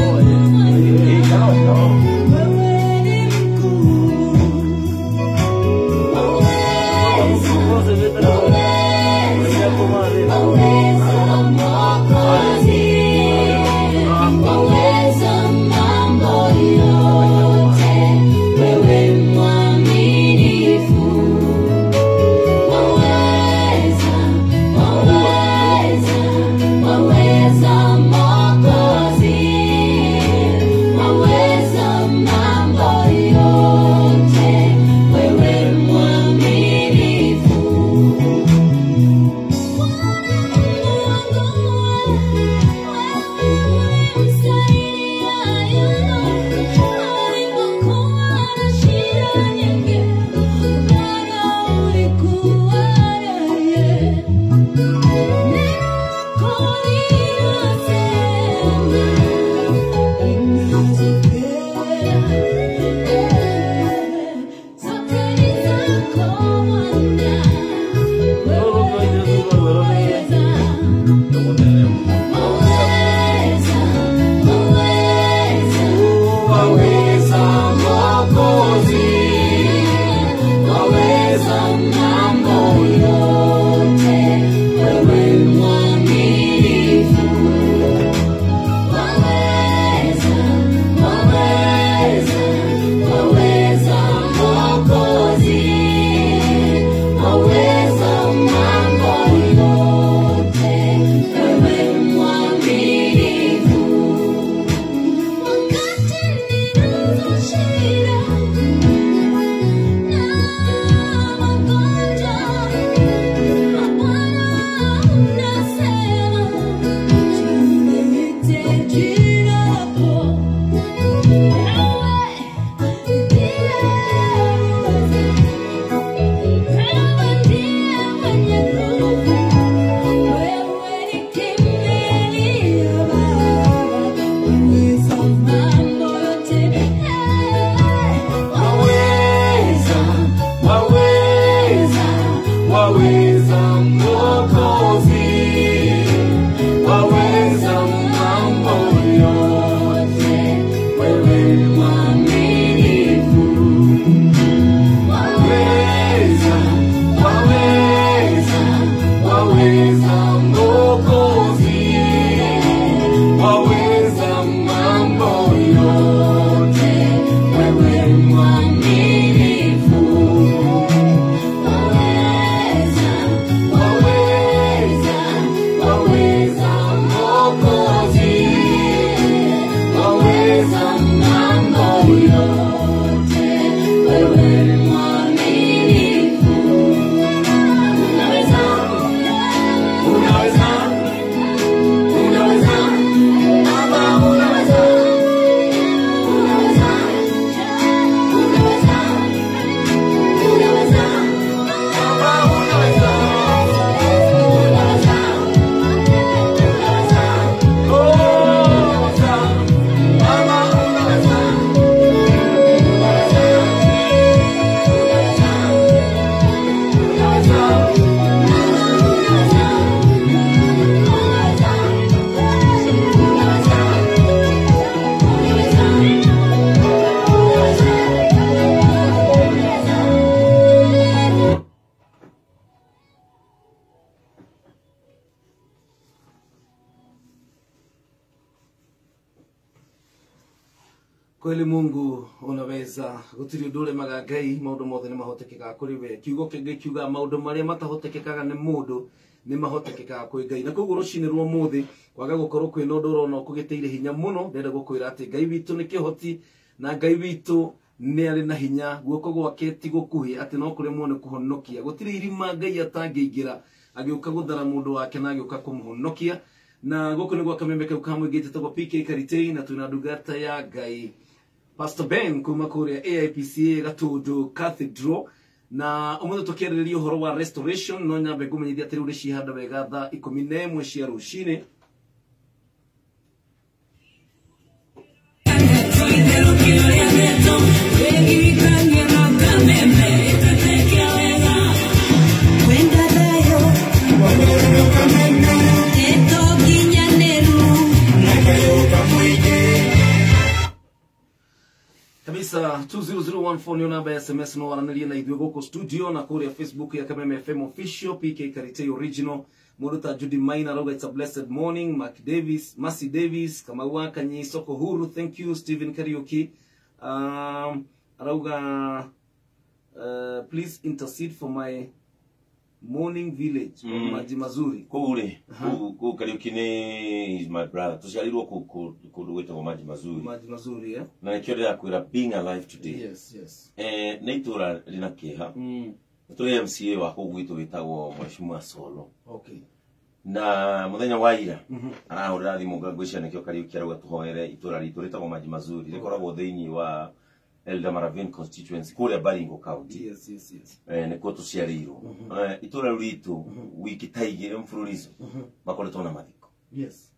Oh, yeah. waweza Mwokozi, waweza mambo yote, wewe mwaminifu. Waweza, waweza, waweza Mwokozi, waweza mambo yote, wewe mwaminifu. Waweza, waweza, waweza Mwokozi, waweza mambo yote, wewe mwaminifu. Unaweza, unaweza, unaweza, Baba unaweza, unaweza, unaweza, unaweza, Baba unaweza, unaweza, unaweza, unaweza, Baba unaweza, unaweza, unaweza, unaweza. Kweli Mungu unaweza, gutiri undu uremaga Ngai, maundu mothe ni mahotekekaga kuri we. Kiugo kingi kiuga maundu maria matahotekekaga ni mundu ni mahotekekaga kwi Ngai. Na koguo rucini rwa muthi kwaga gukorwo kwina undu urona ukugiteire hinya muno, ndenda gukwira ati Ngai witu ni kihoti na Ngai witu ni ari na hinya, guoko gwake ti gukuhi ati no kuremwo ni kuhonokia. Gutiri irima Ngai atangĩingĩra agiuka guthara mundu wake na agiuka kumuhonokia. Na guku ni gwa kameme kau ka mũingĩ njĩtagwo PK Karitei, na twĩna ndungata ya Ngai Pastor Ben kuma kuria AIPCA Gatundu Cathedral. Na umuthi tukiarĩrĩria ũhoro wa restoration, no nyambe ngũmenyithia atĩ rĩu nĩ cihanda wega thaa 11 cia rũcinĩ. Kabisa 20014 ndio namba ya SMS no waranĩrie na ithuĩ gũkũ studio na kũrĩa Facebook ya Kameme FM Official, PK Karitei Original. Mũndũ ta Judy Maina arauga it's a blessed morning. Mark Davis, Mercy Davis, Kamau wa Kanyi, Soko Huru, thank you. Stephen Kariuki arauga please intercede for my morning village, Maji Mazuri. Kũu rĩ, kũu Kariuki nĩ is my brother. Tũciarirwo kũu kũndũ gwĩtagwo Maji Mazuri. Maji Mazuri, eh? Na nĩkĩo ndĩrakwĩra being alive today. Yes, yes. Nĩ itũra rĩna kĩeha. Tũrĩ MCA wa kũu gwitũ wĩtagwo Mheshimiwa Solo. Okay. Na mũthenya wa ira arahũrĩra thimũ ngwĩciria nĩkĩo Kariuki arauga tũhoere itũra ritũ rĩtagwo Maji Mazuri, rĩkoragwo thĩinĩ wa Eldama Ravine constituency kũrĩa Baringo County. Yes, yes, yes. Nĩkuo tũciarĩirwo. Itũra rĩu ritũ wiki ta igĩrĩ mfululizo makoretwo na mathiko. Yes.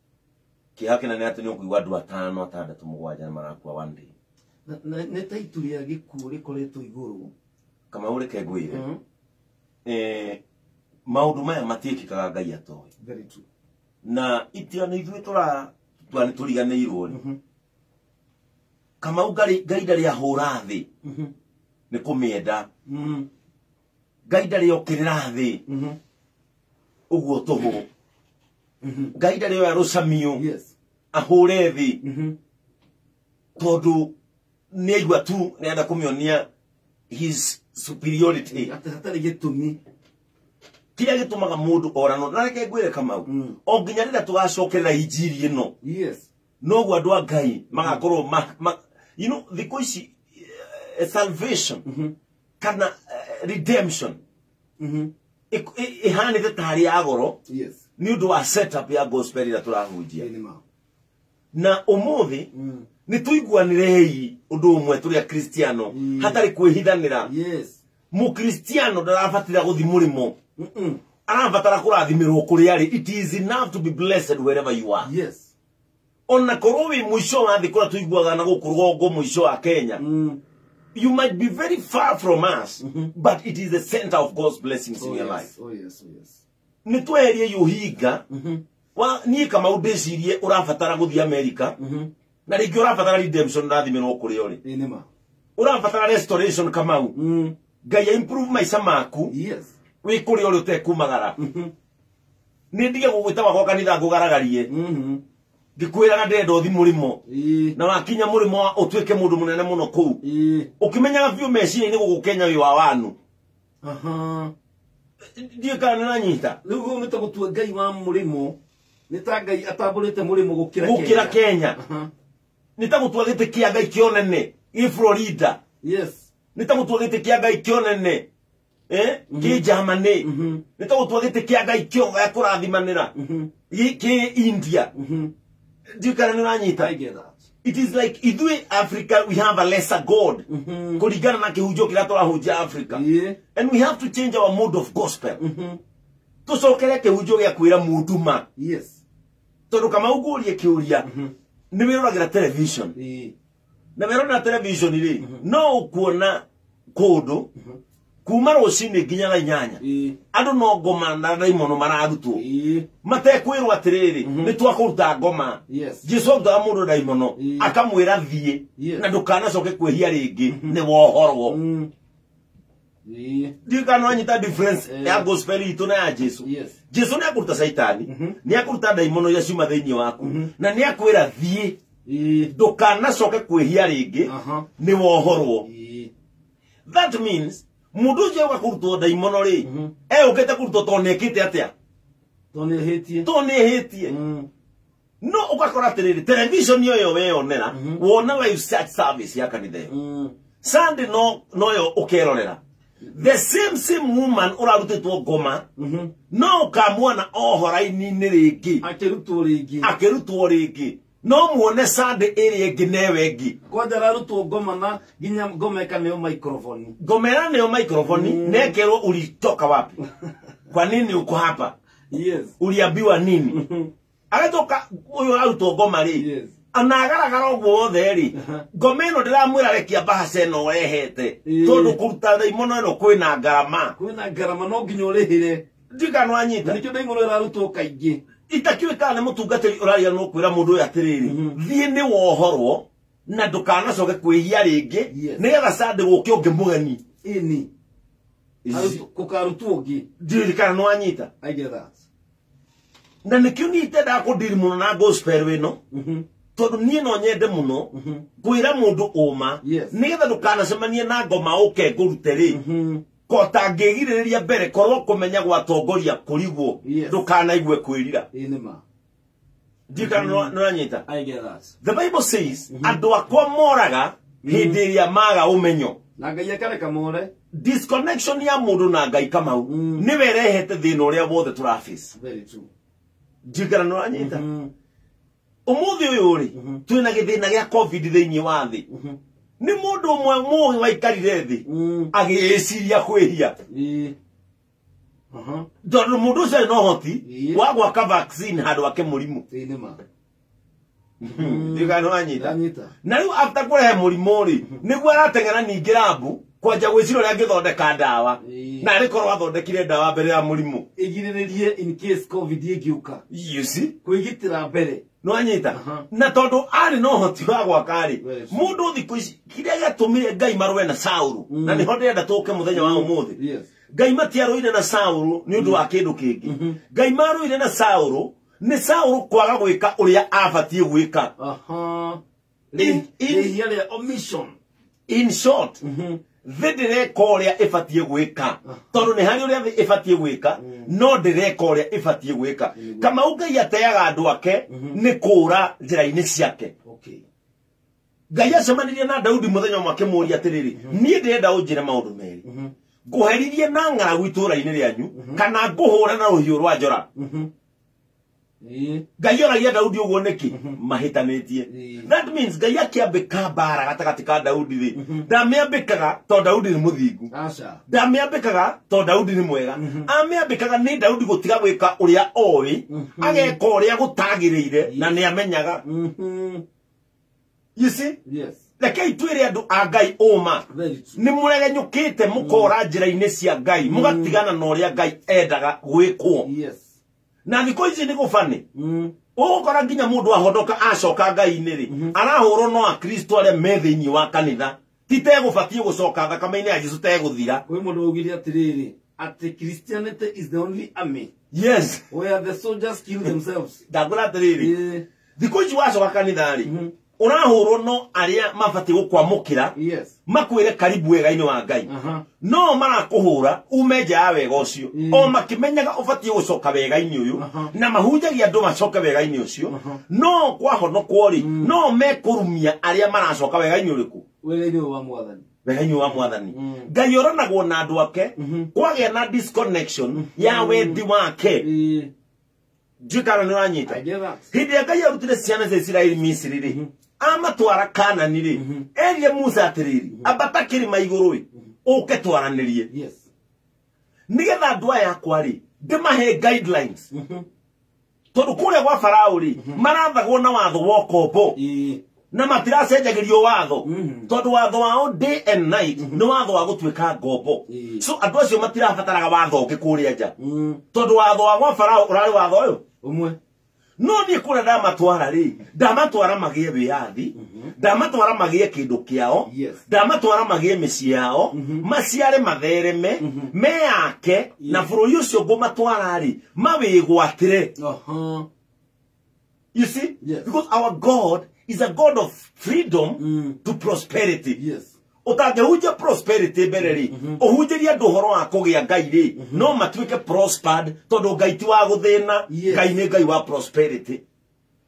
Kĩeha kĩnene atĩ nĩ ũkũigua andũ 5, 6, 7 nĩ marakua one day. Na nĩ ta itu rĩa gĩkuũ rĩkoretwo igũrũ. Kamau reke ngwĩre. Maũndũ maya matiĩkĩkaga Ngai atoĩ. Very true. Na itia nĩ ithuĩ tũra tũriganĩirwo rĩ. Kamau Ngai ndarĩ ahũra thĩ nĩ kũmĩenda. Ngai ndarĩ okĩrĩra thĩ ũguo tũhũ. Ngai ndarĩ oya rũcamio Yes. ahũre thĩ tondũ nĩ aigua tu nĩenda kũmĩonia his superiority. Atĩ hatarĩ gĩtũmi. Kĩrĩa gĩtũmaga mũndũ oranwo, na reke ngwĩre Kamau, o nginya rĩrĩa tũgacokerera injiri ĩno, Yes. noguo andũ a Ngai magakorwo you know, thikũ ici salvation kana redemption ihanĩte tarĩ ya goro Yes. nĩ ũndũ wa setup ya gospel ĩrĩa tũrahunjia. Ĩĩ nĩ ma. Na ũmũthĩ nĩ tũiguanĩrei ũndũ ũmwe tũrĩ akristiano hatarĩ kwĩhithanĩra. Yes. Mũkristiano ndarabatara gũthiĩ mũrĩmo, arabatara kũrathimĩrwo kũrĩa arĩ. It is enough to be blessed wherever you are. Yes. Ona korwo wĩ mũico wa thĩ kũrĩa tũiguaga na gũkũ rũgongo mũico wa Kenya, You might be very far from us, but it is the center of God's blessings in your life. Oh yes, oh yes. Nĩ tweherie ũhinga wa niĩ Kamau ndĩcirie ũrabatara gũthiĩ America, na rĩngĩ ũrabatara redemption ũrathimĩrwo kũrĩa ũrĩ. Ĩ nĩ ma. Ũrabatara restoration Kamau. Ngai improve maica maku. Yes. Wĩ kũrĩa ũrĩ ũtekumagara. Nĩ ndige gũgwĩta wakwa kanitha ngũgaragarie. Ngĩkwĩraga ndĩrenda ũthi mũrĩmo. Na wakinya mũrĩmo ũtuĩke mũndũ mũnene mũno kũu. Ũkĩmenyaga biũ meciria-inĩ gũkũ Kenya wĩ wa wanu. Ndiũĩ kana nĩũranyita. Rĩu ũguo nĩ ta gũtua Ngai wa mũrĩmo, nĩ ta Ngai atambũrĩte mũrĩmo gũkĩra Kenya. Nĩ ta gũtua gĩtĩ kĩa Ngai kĩonene gĩ Florida. Yes. Nĩ ta gũtua gĩtĩ kĩa Ngai kĩonene kĩ Germany. Nĩ ta gũtua gĩtĩ kĩa Ngai kĩo gĩa kũrathimanĩra kĩ India. Ndiũĩ kana nĩũranyita. I get that. It is like ithuĩ Africa we have a lesser God. Kũringana na kĩhunjio kĩrĩa tũrahunjia Africa. And we have to change our mode of gospel. Tũcokere kĩhunjio gĩa kwĩra mũndũ ma. Yes. Tondũ Kamau ngũrie kĩũria, nĩ wĩroragĩra television. Na wĩrorera television rĩ, no ũkuona kũndũ kuma rũcinĩ nginya thaa inyanya. Andũ no ngoma na ndaimono mararutwo. Matekwĩrwo atĩrĩrĩ, nĩ twakũruta ngoma. Jesu arutaga mũndũ ndaimono, akamwĩra thiĩ, na ndũkanacoke kwĩhia rĩngĩ, nĩ wohorwo. Ndiũĩ kana nĩwanyita difference ya gospel itũ na ya Jesu. Jesu nĩ akũruta caitani, nĩ akũruta ndaimono iria ciuma thĩinĩ waku, na nĩ akwĩra thiĩ, ndũkanacoke kwĩhia rĩngĩ, nĩ wohorwo. That means mũndũ ũcio oka kũrutwo ndaimono rĩ, eũkĩte kũrutwo tondũ nĩekĩte atĩa? Tondũ nĩehĩtie. Tondũ nĩehĩtie. No ũgakora atĩrĩrĩ, television ĩyo weyonera, wona live church service ya kanitha ĩyo. Sunday noyo ũkerorera. The same woman ũrarutĩtwo ngoma, no ũkamuona ohoraini-inĩ rĩngĩ. Akĩrutwo rĩngĩ. Akĩrutwo rĩngĩ. No muone Sunday ĩrĩa ĩngĩ newe ĩngĩ. Kwanja ararutwo ngoma na nginya ngoma ĩkaneo microphone. Ngoma ĩraneo microphone, nekerwo ulitoka wapi? Kwa nini uko hapa? Yes. Uliambiwa nini? Agatoka ũyũ ararutwo ngoma rĩ. Yes. Ona agaragara ũguo wothe rĩ, ngoma ĩno ndĩramwĩra rekia mbahaca ĩno ũrehete. Tondũ kũruta ndaimono ĩno kwĩna ngarama. Kwĩna ngarama no nginya ũrĩhĩre. Ndiũĩ kana nĩwanyita. Nĩkĩo ndaimono ĩrarutwo kaingĩ. Itakĩũĩ kana nĩ mũtungatĩri ũraria no kwĩra mũndũ ũyũ atĩrĩrĩ, thiĩ nĩ wohorwo na ndũkanacoke kwĩhia rĩngĩ, nĩgetha Sunday gũke ũngĩ mũgeni. Ĩni. Gũkarutwo ũngĩ. Ndiũĩ kana nĩwanyita. I get that. Na nĩkĩo niĩ itendaga kũndiri mũno na gospel ĩno, tondũ niĩ no nyende mũno kwĩra mũndũ ũma, nĩgetha ndũkanacemanie na ngoma ũke ngũrute rĩ, kotangĩgirĩrĩria mbere korwo kũmenya gwatongoria kũrigwo, ndũkanaigue kwĩrira. Ndiũĩ kana nĩũranyita. I get that. The Bible says, andũ akwa moraga hĩndĩ ĩrĩa maga ũmenyo. Na Ngai akareka more. Disconnection ya mũndũ na Ngai Kamau nĩwe ĩrehete thĩna ũrĩa wothe tũraface. Very true. Ndiũĩ kana nĩũranyita. Ũmũthĩ ũyũ rĩ, twĩna gĩthĩna gĩa COVID thĩinĩ wa thĩ. Nĩ mũndũ ũmwe mũũgĩ waikarire thĩ, agĩĩciria kwĩhia. Tondũ mũndũ ũcio arĩ na ũhoti wa gwaka vaccine handũ ake mũrimũ. Ndiũĩ kana nĩwanyita. Na rĩu after kũrehe mũrimũ rĩ, nĩguo arateng'era ningĩ rambu kwanja gwĩciria ũrĩa angĩthondeka ndawa. Na arĩ korwo athondekire ndawa mbere ya mũrimũ. Ĩgirĩrĩrie in case COVID ĩngĩũka. You see? Kwĩgitĩra mbere. Nĩwanyita? Na tondũ arĩ na ũhoti wa gwaka rĩ, mũndũ thikũ ici kĩrĩa gĩatũmire Ngai marũe na Saũlũ, na nĩho ndĩrenda tũke mũthenya wa ũmũthĩ. Ngai matiarũire na Saũlũ nĩ ũndũ wa kĩndũ kĩngĩ. Ngai marũire na Saũlũ nĩ Saũlũ kwaga gwĩka ũrĩa abatiĩ gwĩka. Rĩhia rĩa omission. In short, thĩ ndĩreka ũrĩa ĩbatiĩ gwĩka. Tondũ nĩ harĩ ũrĩa thĩ ĩbatiĩ gwĩka, no ndĩreka ũrĩa ĩbatiĩ gwĩka. Kamau Ngai ateaga andũ ake nĩ kũũra njĩra-inĩ ciake. Ngai acemanirie na Daudi mũthenya ũmwe akĩmũũria atĩrĩrĩ, niĩ ndĩrenda ũnjĩre maũndũ merĩ. Ngũheririe na ng'aragu itũũra-inĩ rĩanyu, kana ngũhũre na rũhiũ rwa njora. Ngai oragia Daudi ũguo nĩkĩ? Mahĩtanĩtie. That means Ngai akĩambĩka mbara gatagatĩ ka Daudi rĩ, ndamĩambĩkaga tondũ Daudi nĩ mũthingu. Ndamĩambĩkaga tondũ Daudi nĩ mwega. Amĩambĩkaga nĩ Daudi gũtiga gwĩka ũrĩa oĩ, ageka ũrĩa gũtagĩrĩire na nĩamenyaga. You see? Yes. Rekei twĩre andũ a Ngai ũma. Nĩ mũregenyũkĩte mũkora njĩra-inĩ cia Ngai, mũgatigana na ũrĩa Ngai endaga gwĩkwo. Yes. Na thikũ ici nĩ gũbani. Ũgũkora nginya mũndũ ahonoka acoka Ngai-inĩ rĩ, arahũrwo no Akristo arĩa me thĩinĩ wa kanitha. Ti tegũbatiĩ gũcoka thakame-inĩ ya Jesũ tegũthira. Kwĩ mũndũ waugire atĩrĩrĩ, atĩ Christianity is the only army. Yes. Where the soldiers kill themselves. Ndangũra atĩrĩrĩ, thikũ ici wacoka kanitha rĩ, ũrahũrwo no arĩa mabatiĩ gũkwamũkĩra. Yes. Makwĩre karibu wega-inĩ wa Ngai. No marakũhũra ume nja ya wega ũcio. O makĩmenyaga ũbatiĩ gũcoka wega-inĩ ũyũ, na mahunjagia andũ macoke wega-inĩ ũcio. No kwahonokwo rĩ, no mekũrumia arĩa maracoka wega-inĩ ũrĩkũ? Wega-inĩ wa Mwathani. Wega-inĩ wa Mwathani. Ngai oranagwo na andũ ake, kwagĩa na disconnection ya wendi wake. Ndiũĩ kana nĩ ũranyita. Hĩndĩ ĩrĩa Ngai arutire ciana cia Isiraeli Misiri rĩ, amatwara Kanani rĩ, erire Musa atĩrĩrĩ, ambata kĩrĩma igũrũ ĩ, ũke twaranĩrie. Yes. Nĩgetha andũ aya akwa rĩ, ndĩmahe guidelines. Tondũ kũrĩa gwa Farao rĩ, marathagwo na watho wa ũkombo. Na matiracenjagĩrio watho. Tondũ watho wao day and night nĩ watho wa gũtuĩka ngombo. So andũ acio matirabataraga watho ũngĩ kũrĩa nja. Tondũ watho wa gwa Farao ũrarĩ watho ũyũ ũmwe. No niĩ kũrĩa ndamatwara rĩ, ndamatwara magĩe wĩyathi, ndamatwara magĩe kĩndũ kĩao, ndamatwara magĩe mĩciĩ yao, maciare mathereme, meyake, na bũrũri ũcio ngũmatwara rĩ, mawĩgwatĩre. You see? Yes. Because our God is a God of freedom to prosperity. Yes. Ũtangĩhunjia prosperity mbere rĩ, ũhunjĩrie andũ ũhoro wa kũgĩa Ngai rĩ, no matuĩke prospered tondũ Ngai ti wa gũthĩna, Ngai nĩ Ngai wa prosperity.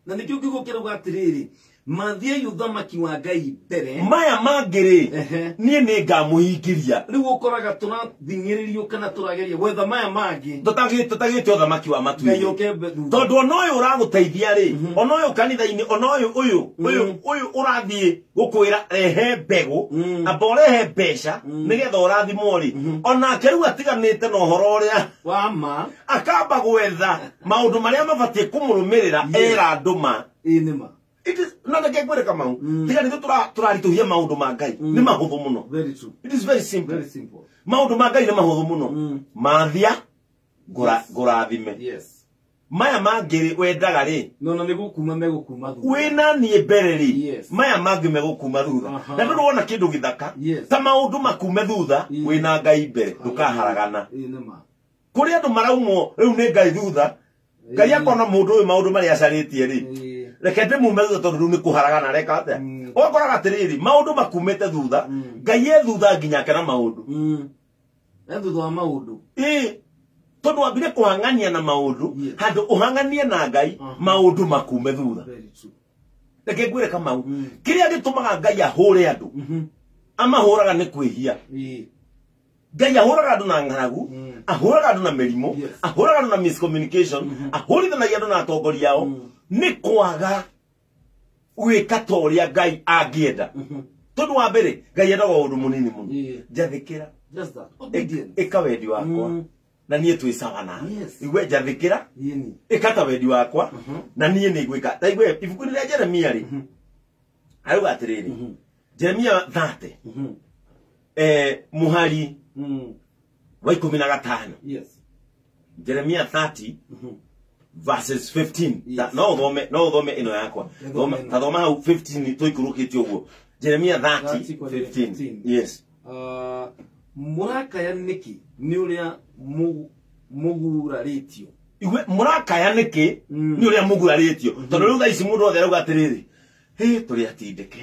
Na nĩkĩo kiugo kĩrauga atĩrĩrĩ, mathiei ũthamaki wa Ngai mbere. Maya mangĩ rĩ, niĩ nĩ ngamũhingĩria. Rĩu ũkoraga tũrathing'ĩrĩrio kana tũrageria gwetha maya mangĩ. Tũtagĩte ũthamaki wa matu-inĩ. Ngai oke thutha. Tondũ ona ũyũ ũragũteithia rĩ, ona ũyũ kanitha-inĩ, ona ũyũ, ũyũ, ũyũ, ũyũ ũrathiĩ gũkwĩra rehe mbegũ, amba ũrehe mbeca, nĩgetha ũrathimwo rĩ. Onake rĩu atiganĩte na ũhoro ũrĩa wa ma. Akamba gwetha maũndũ marĩa mabatiĩ kũmũrũmĩrĩra, era andũ ma. Ĩĩ nĩ ma. It is not a game Kamau. Tiga nithu tũraritũhia maũndũ ma Ngai. Nĩ mahũthũ mũno. Very true. It is very simple. Very simple. Maũndũ ma Ngai nĩ mahũthũ mũno. Mathia ngũrathime. Yes. Maya mangĩ wendaga rĩ. No na nĩgũkuma megũkuma thutha. Wĩna niĩ mbere rĩ. Yes. Maya mangĩ megũkuma thutha. Na ndũrĩ wona kĩndũ gĩthaka. Yes. Ta maũndũ makume thutha, wĩna Ngai mbere, ndũkaharagana. Ĩĩ nĩ ma. Kũrĩ andũ maraumwo rĩu nĩ Ngai thutha. Ngai akona mũndũ ũyũ maũndũ marĩa acarĩtie rĩ. Reke ndĩmume thutha tondũ rĩu nĩ kũharagana areka atĩa. Ũgakoraga atĩrĩrĩ, maũndũ makumĩte thutha, Ngai e thutha nginya ake na maũndũ. E thutha wa maũndũ. Ĩĩ. Tondũ wambire kũhang'ania na maũndũ, handũ ũhang'anie na Ngai, maũndũ makume thutha. Reke ngwĩre Kamau, kĩrĩa gĩtũmaga Ngai ahũre andũ, amahũraga nĩ kwĩhia. Ngai ahũraga andũ na ng'aragu, ahũraga andũ na mĩrimũ, ahũraga andũ na miscommunication, ahũrithanagia andũ na atongoria ao, nĩ kwaga gwĩka ta ũrĩa Ngai angĩenda. Tondũ wa mbere, Ngai endaga ũndũ mũnini mũno. Njathĩkĩra. Just that. Obedience. Ĩka wendi wakwa. Na niĩ twĩ sawa nawe. Igue njathĩkĩra. Ĩka ta wendi wakwa. Na niĩ nĩ ngwĩka. Ta igue ibuku-inĩ rĩa Jeremia rĩ. Arauga atĩrĩrĩ. Jeremia 30. Mũhari wa 15. Yes. Jeremia 30 verses 15. No ũthome, no ũthome ĩno yakwa. Ta thoma hau 15 tũikũrũkĩte ũguo. Jeremia 30, 15. Yes. Mũrakaya nĩkĩ nĩ ũrĩa mũgurarĩtio? Igue mũrakaya nĩkĩ nĩ ũrĩa mũgurarĩtio? Tondũ rĩu thaa ici mũndũ othe arauga atĩrĩrĩ, hĩ tũrĩ atindĩke.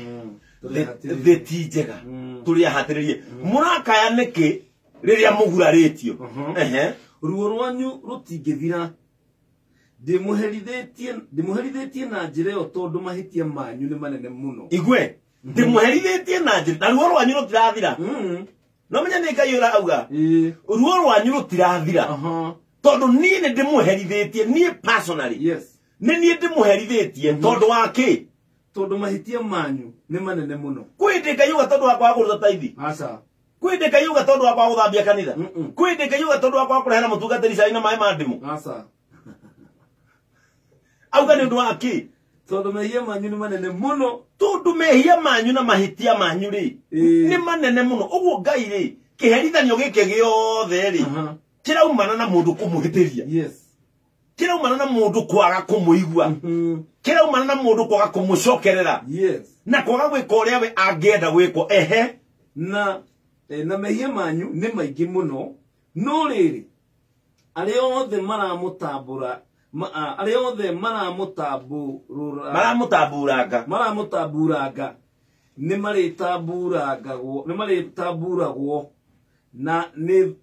Thĩ ti njega. Tũrĩ ahatĩrĩrie. Mũrakaya nĩkĩ rĩrĩa mũgurarĩtio? Ruo rwanyu rũtingĩthira. Ndĩmũherithĩtie na njĩra ĩyo tondũ mahĩtia manyu nĩ manene mũno. Igue, ndĩmũherithĩtie na njĩra, na ruo rwanyu rũtirathira. No menya nĩ Ngai ũrauga. Ruo rwanyu rũtirathira. Tondũ niĩ nĩ ndĩmũherithĩtie, niĩ personally. Yes. Nĩ niĩ ndĩmũherithĩtie tondũ wa kĩ? Tondũ mahĩtia manyu nĩ manene mũno. Kwĩ ndĩ Ngai uga tondũ wa kwaga kũruta taithi? Aca. Kwĩ ndĩ Ngai uga tondũ wa kwaga gũthambia kanitha? Kwĩ ndĩ Ngai uga tondũ wa kwaga kũrehera mũtungatĩri cai na maĩ ma ndimũ? Aca. Auga nĩ ũndũ wa kĩ? Tondu mehia manyu nĩ manene mũno. Tondu mehia manyu na mahĩtia manyu rĩ nĩ manene mũno. Ũguo Ngai rĩ kĩherithanio gĩkĩ gĩothe rĩ kĩraumana na mũndũ kũmũhĩtĩria. Yes. Kĩraumana na mũndũ kwaga kũmũigua. Kĩraumana na mũndũ kwaga kũmũcokerera. Yes. Na kwaga gwĩka ũrĩa we angĩenda gwĩkwo. Ehe. Na na mehia manyu nĩ maingĩ mũno. No rĩrĩ arĩa othe maramũtambũra arĩa othe maramũtamburanga maramũtamburanga nĩ marĩtamburangagwo nĩ marĩtamburagwo na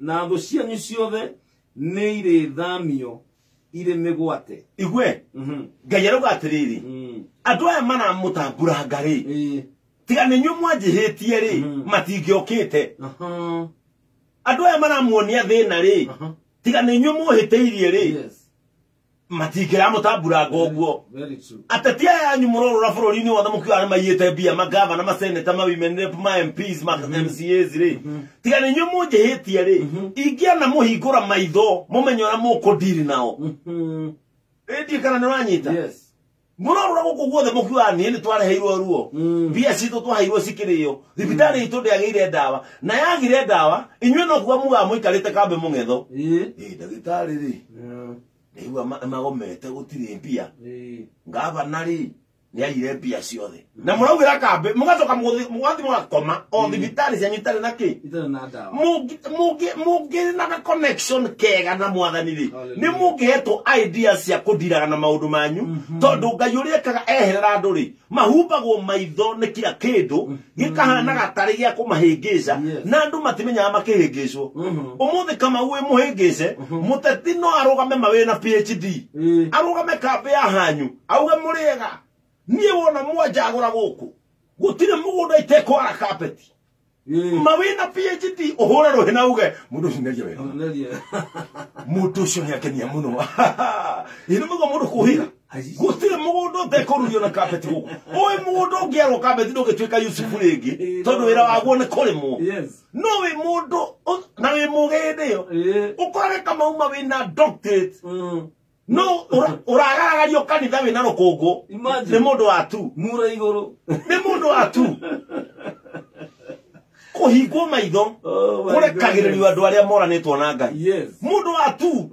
na thũ cianyu ciothe nĩ irĩthamio irĩ mĩgwate. Igwe Ngai arauga atĩrĩrĩ andũ aya maramũtamburanga rĩ tiga nĩ inyuĩ mwanjĩhĩtie rĩ matingĩokĩte. Andũ aya maramuonia thĩna rĩ tiga nĩ inyuĩ mũhĩtĩirie rĩ matingĩramũtamburanga ũguo. Ateti aya anyu mũrorũra bũrũri-inĩ wothe mũkiuga nĩ maiyĩte mbia magavana, maseneta, ma women rep, ma MPs, ma MCAs rĩ tiga nĩ inyuĩ mũnjĩhĩtie rĩ ingĩana mũhingũra maitho mũmenye ũrĩa mũkũndiri nao. Ĩndĩ kana nĩ ũranyita? Yes. Mũrorũra gũkũ guothe mũkiuga niĩ nĩ twareheirwo ruo mbia citũ twaheirwo cikĩrĩo thibitarĩ itũ ndĩagĩire ndawa na yagire ndawa inyuĩ no kuga mugaga mũikarĩte kambĩ mũng'etho. Ĩ ndagĩtarĩ rĩ ndaigua magomete gũtirĩ mbia ngavana rĩ nĩaiyire mbia ciothe na mũraugĩra kambĩ mũgacoka mũgathiĩ mũgakoma o thibitarĩ cianyu itarĩ na kĩ itarĩ na ndawa. Mũngĩrĩ na connection kega na mwathani rĩ nĩ mũngĩhetwo ideas cia kũndiraga na maũndũ manyu tondũ Ngai ũrĩa ekaga eherera andũ rĩ mahumbagwo maitho nĩ kila kĩndũ gĩkahanaga tarĩ gĩa kũmahĩngĩca na andũ matimenyaga makĩhĩngĩcwo. Ũmũthĩ Kamau wĩ mũhĩngĩce mũteti no arũgame mawĩ na PhD arũgame kambĩ ya hanyu auge mũrĩega niĩ wona mwanjagũra gũkũ gũtirĩ mũgũnda itekwara carpet mawĩ na PhD ũhũre rũhĩ na uge mũndũ ũcio nĩaria wega mũndũ ũcio nĩakenia mũno. Ĩ nĩ mũigua mũndũ kũhĩra gũtirĩ mũgũnda ũtekũrurio na carpet gũkũ. Ũĩ mũgũnda ũngĩarwo carpet ndũngĩtuĩka Yusufu rĩngĩ tondũ wĩra waguo nĩ kũrĩmwo. No wĩ mũndũ na wĩ mũgĩ hĩndĩ ĩyo ũkorage Kamau mawĩ na doctorate no ũragaragario kanitha wĩna rũkũngũ nĩ mũndũ wa tu mura igũrũ nĩ mũndũ wa tu kũhingwo maitho kũrekagĩrĩrio andũ arĩa moranĩtwo na Ngai. Mũndũ wa tu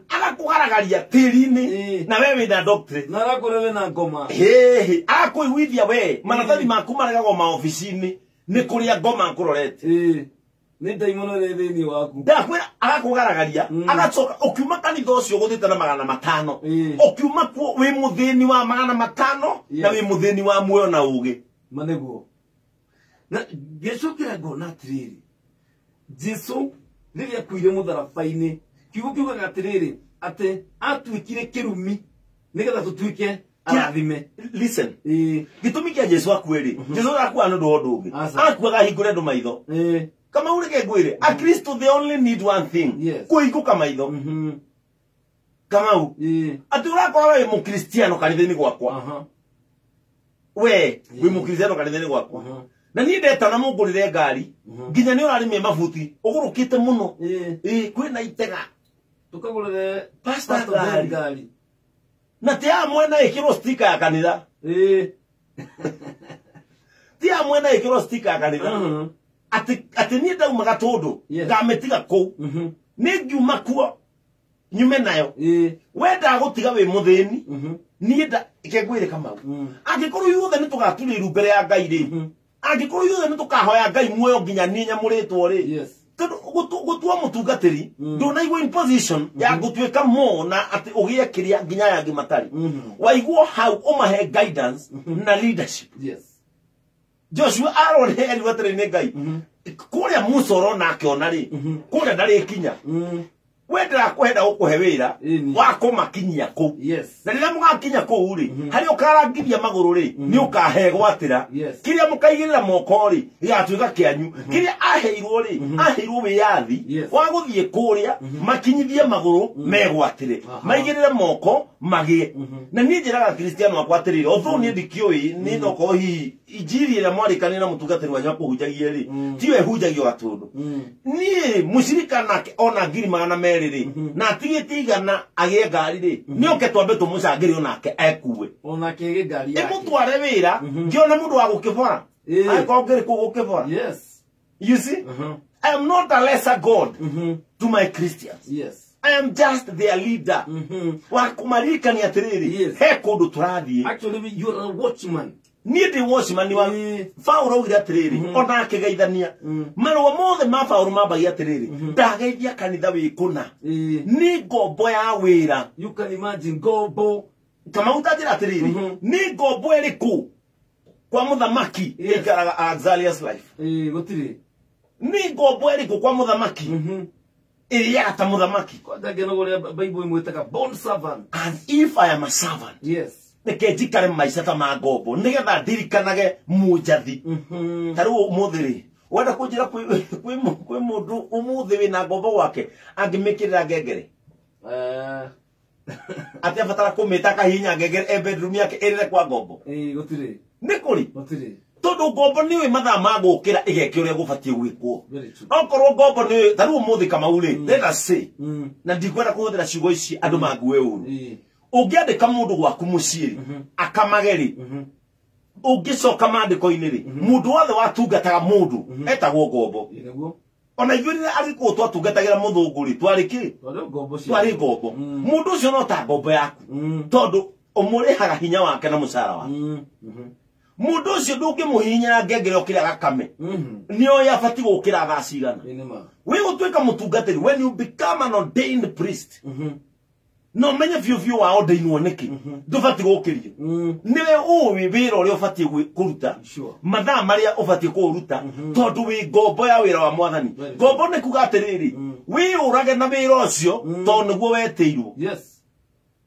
agakũgaragaria tĩri-inĩ na we wĩna doctorate na arakũrĩa wĩna ngoma hĩhĩ agakũiguithia we maratathi maku maregagwo maobici-inĩ nĩ kũrĩa ngoma ngũrorete nĩ ndaimono ĩrĩ thĩinĩ waku. Ndakwĩra agakũgaragaria agacoka ũkiuma kanitha ũcio ũgũthĩte na 500 ũkiuma kuo wĩ mũthĩni wa 500 na wĩ mũthĩni wa muoyo na ũgĩ. Ma nĩguo. Na ngĩcokera ngona atĩrĩrĩ Jesu rĩrĩa akuire mũtharaba-inĩ kiugo kiugaga atĩrĩrĩ atĩ atuĩkire kĩrumi nĩgetha tũtuĩke arathime. Listen. Gĩtũmi kĩa Jesu akue rĩ Jesu akua nĩ ũndũ wa ũndũ ũngĩ akuaga ahingũre andũ maitho. Kamau reke ngwĩre Akristo they only need one thing kũhingũka maitho. Kamau atĩ ũrakora wĩ mũkristiano kanitha-inĩ gwakwa we wĩ mũkristiano kanitha-inĩ gwakwa na niĩ ndetana mũngũrĩre ngari nginya nĩ ũrarĩmia mabuti ũgũrũkĩte mũno ĩ kwĩna itega tũkagũrĩre pastor ngari na ti ya mwena ĩkĩrwo sticker ya kanitha ti ya mwena ĩkĩrwo sticker ya kanitha atĩ niĩ ndauma Gatũndũ ngamĩtiga kũu nĩ ngiuma kuo nyume nayo we ndagũtiga wĩ mũthĩni niĩ reke ngwĩre Kamau angĩkorwo ithuothe nĩ tũgaturia iru mbere ya Ngai rĩ angĩkorwo ithuothe nĩ tũkahoya Ngai muoyo nginya niĩ nyamũrĩtwo rĩ tondũ gũtua mũtungatĩri ndũnaigua in position ya gũtuĩka mo na atĩ ũgĩe kĩrĩa nginya aya angĩ matarĩ waiguo hau ũmahe guidance na leadership. Joshua arore erirwo atĩrĩ nĩ Ngai kũrĩa Musa ũrona akĩona rĩ kũrĩa ndarĩkinya we ndĩrakũhenda gũkũhe wĩra wa kũmakinyia kũu na rĩrĩa mũgakinya kũu rĩ harĩa ũkarangithia magũrũ rĩ nĩ ũkahegwatĩra kĩrĩa mũkaigĩrĩra moko rĩ gĩgatuĩka kĩanyu kĩrĩa aheirwo rĩ aheirwo wĩyathi wa gũthiĩ kũrĩa makinyithie magũrũ megwatĩre maigĩrĩre moko magĩe. Na niĩ njĩraga Kristiano akwa atĩrĩrĩ although niĩ ndikĩũĩ niĩ nokorwo hihi injiri ĩrĩa mwarĩkanĩra na mũtungatĩri wanyu akũhunjagie rĩ tiyo ĩhunjagio Gatũndũ niĩ mũcirika nake ona 200,000 merĩ rĩ, na atigĩtie 100 agĩe ngari rĩ, nĩoke twambe tũmũcangĩre onake ekuue. Onake ĩgĩ ngari yake. Ĩmũtware wĩra, ngĩona mũndũ wa gũkĩbora. Angĩkorwo ngĩrĩ kũu gũkĩbora. Yes. You see? I am not a lesser God to my Christians. Yes. I am just their leader. Wa kũmaririkania atĩrĩrĩ, he kũndũ tũrathiĩ. Actually, you're a watchman. Niĩ ndĩ watchman wa Paũlũ augire atĩrĩrĩ, ona akĩgeithania. Marũa mothe ma Paũlũ mambagia atĩrĩrĩ, ndageithia kanitha wĩ kũna. Nĩ ngombo ya wĩra. You can imagine ngombo. Kamau ta njĩra atĩrĩrĩ, nĩ ngombo ĩrĩkũ kwa mũthamaki ĩikaraga luxurious life? Gũtirĩ. Nĩ ngombo ĩrĩkũ kwa mũthamaki ĩrĩaga ta mũthamaki? Kwanja ngenogo ũrĩa Bible ĩmwĩtaga bond servant. And if I am a servant, Yes. reke njikare maica ta ma ngombo nĩgetha ndirikanage mũnjathi. Ta rĩu ũmũthĩ rĩ, wenda kũnjĩra kwĩ mũndũ ũmũthĩ wĩna ngombo gwake angĩmĩkĩrĩra ngengere? Atĩ abatara kũmĩta akahihinya ngengere e bedroom yake ĩrĩre kwa ngombo? Gũtirĩ. Nĩ kũrĩ? Gũtirĩ. Tondũ ngombo nĩũĩ mathaa ma gũkĩra ĩgeke ũrĩa gũbatiĩ gwĩkwo. Very true. Okorwo ngombo nĩũĩ, ta rĩu ũmũthĩ Kamau rĩ, let us say, na ndikwenda kũhũthĩra ciugo ici andũ mangue ũru. Ũngĩandĩka mũndũ gwaku mũciĩ rĩ, akamage rĩ, ũngĩcoka maandĩko-inĩ rĩ, mũndũ wothe watungataga mũndũ etagwo ngombo. Nĩguo. Ona ithuĩ rĩrĩa Agĩkũyũ twatungatagĩra mũthũngũ rĩ, twarĩ kĩ? Twarĩ ngombo cia. Twarĩ ngombo. Mũndũ ũcio no ta ngombo yaku. Tondũ ũmũrĩhaga hinya wake na mũcara wake. Mũndũ ũcio ndũngĩmũhihinyĩra ngengere ũkĩre agakame. Nĩoĩ abatiĩ gũkĩra thaa cigana. Nĩ ma. Wĩ gũtuĩka mũtungatĩri, when you become an ordained priest, no menye biũ biũ wa ordainwo nĩkĩ, ndũbatiĩ gũkĩrio. Nĩwe ũĩ wĩra ũrĩa ũbatiĩ kũruta, mathaa marĩa ũbatiĩ kũũruta, tondũ wĩ ngombo ya wĩra wa mwathani. Ngombo nĩ kuga atĩrĩrĩ, wĩyũrage na wĩra ũcio tondũ nĩguo wetĩirwo. Yes.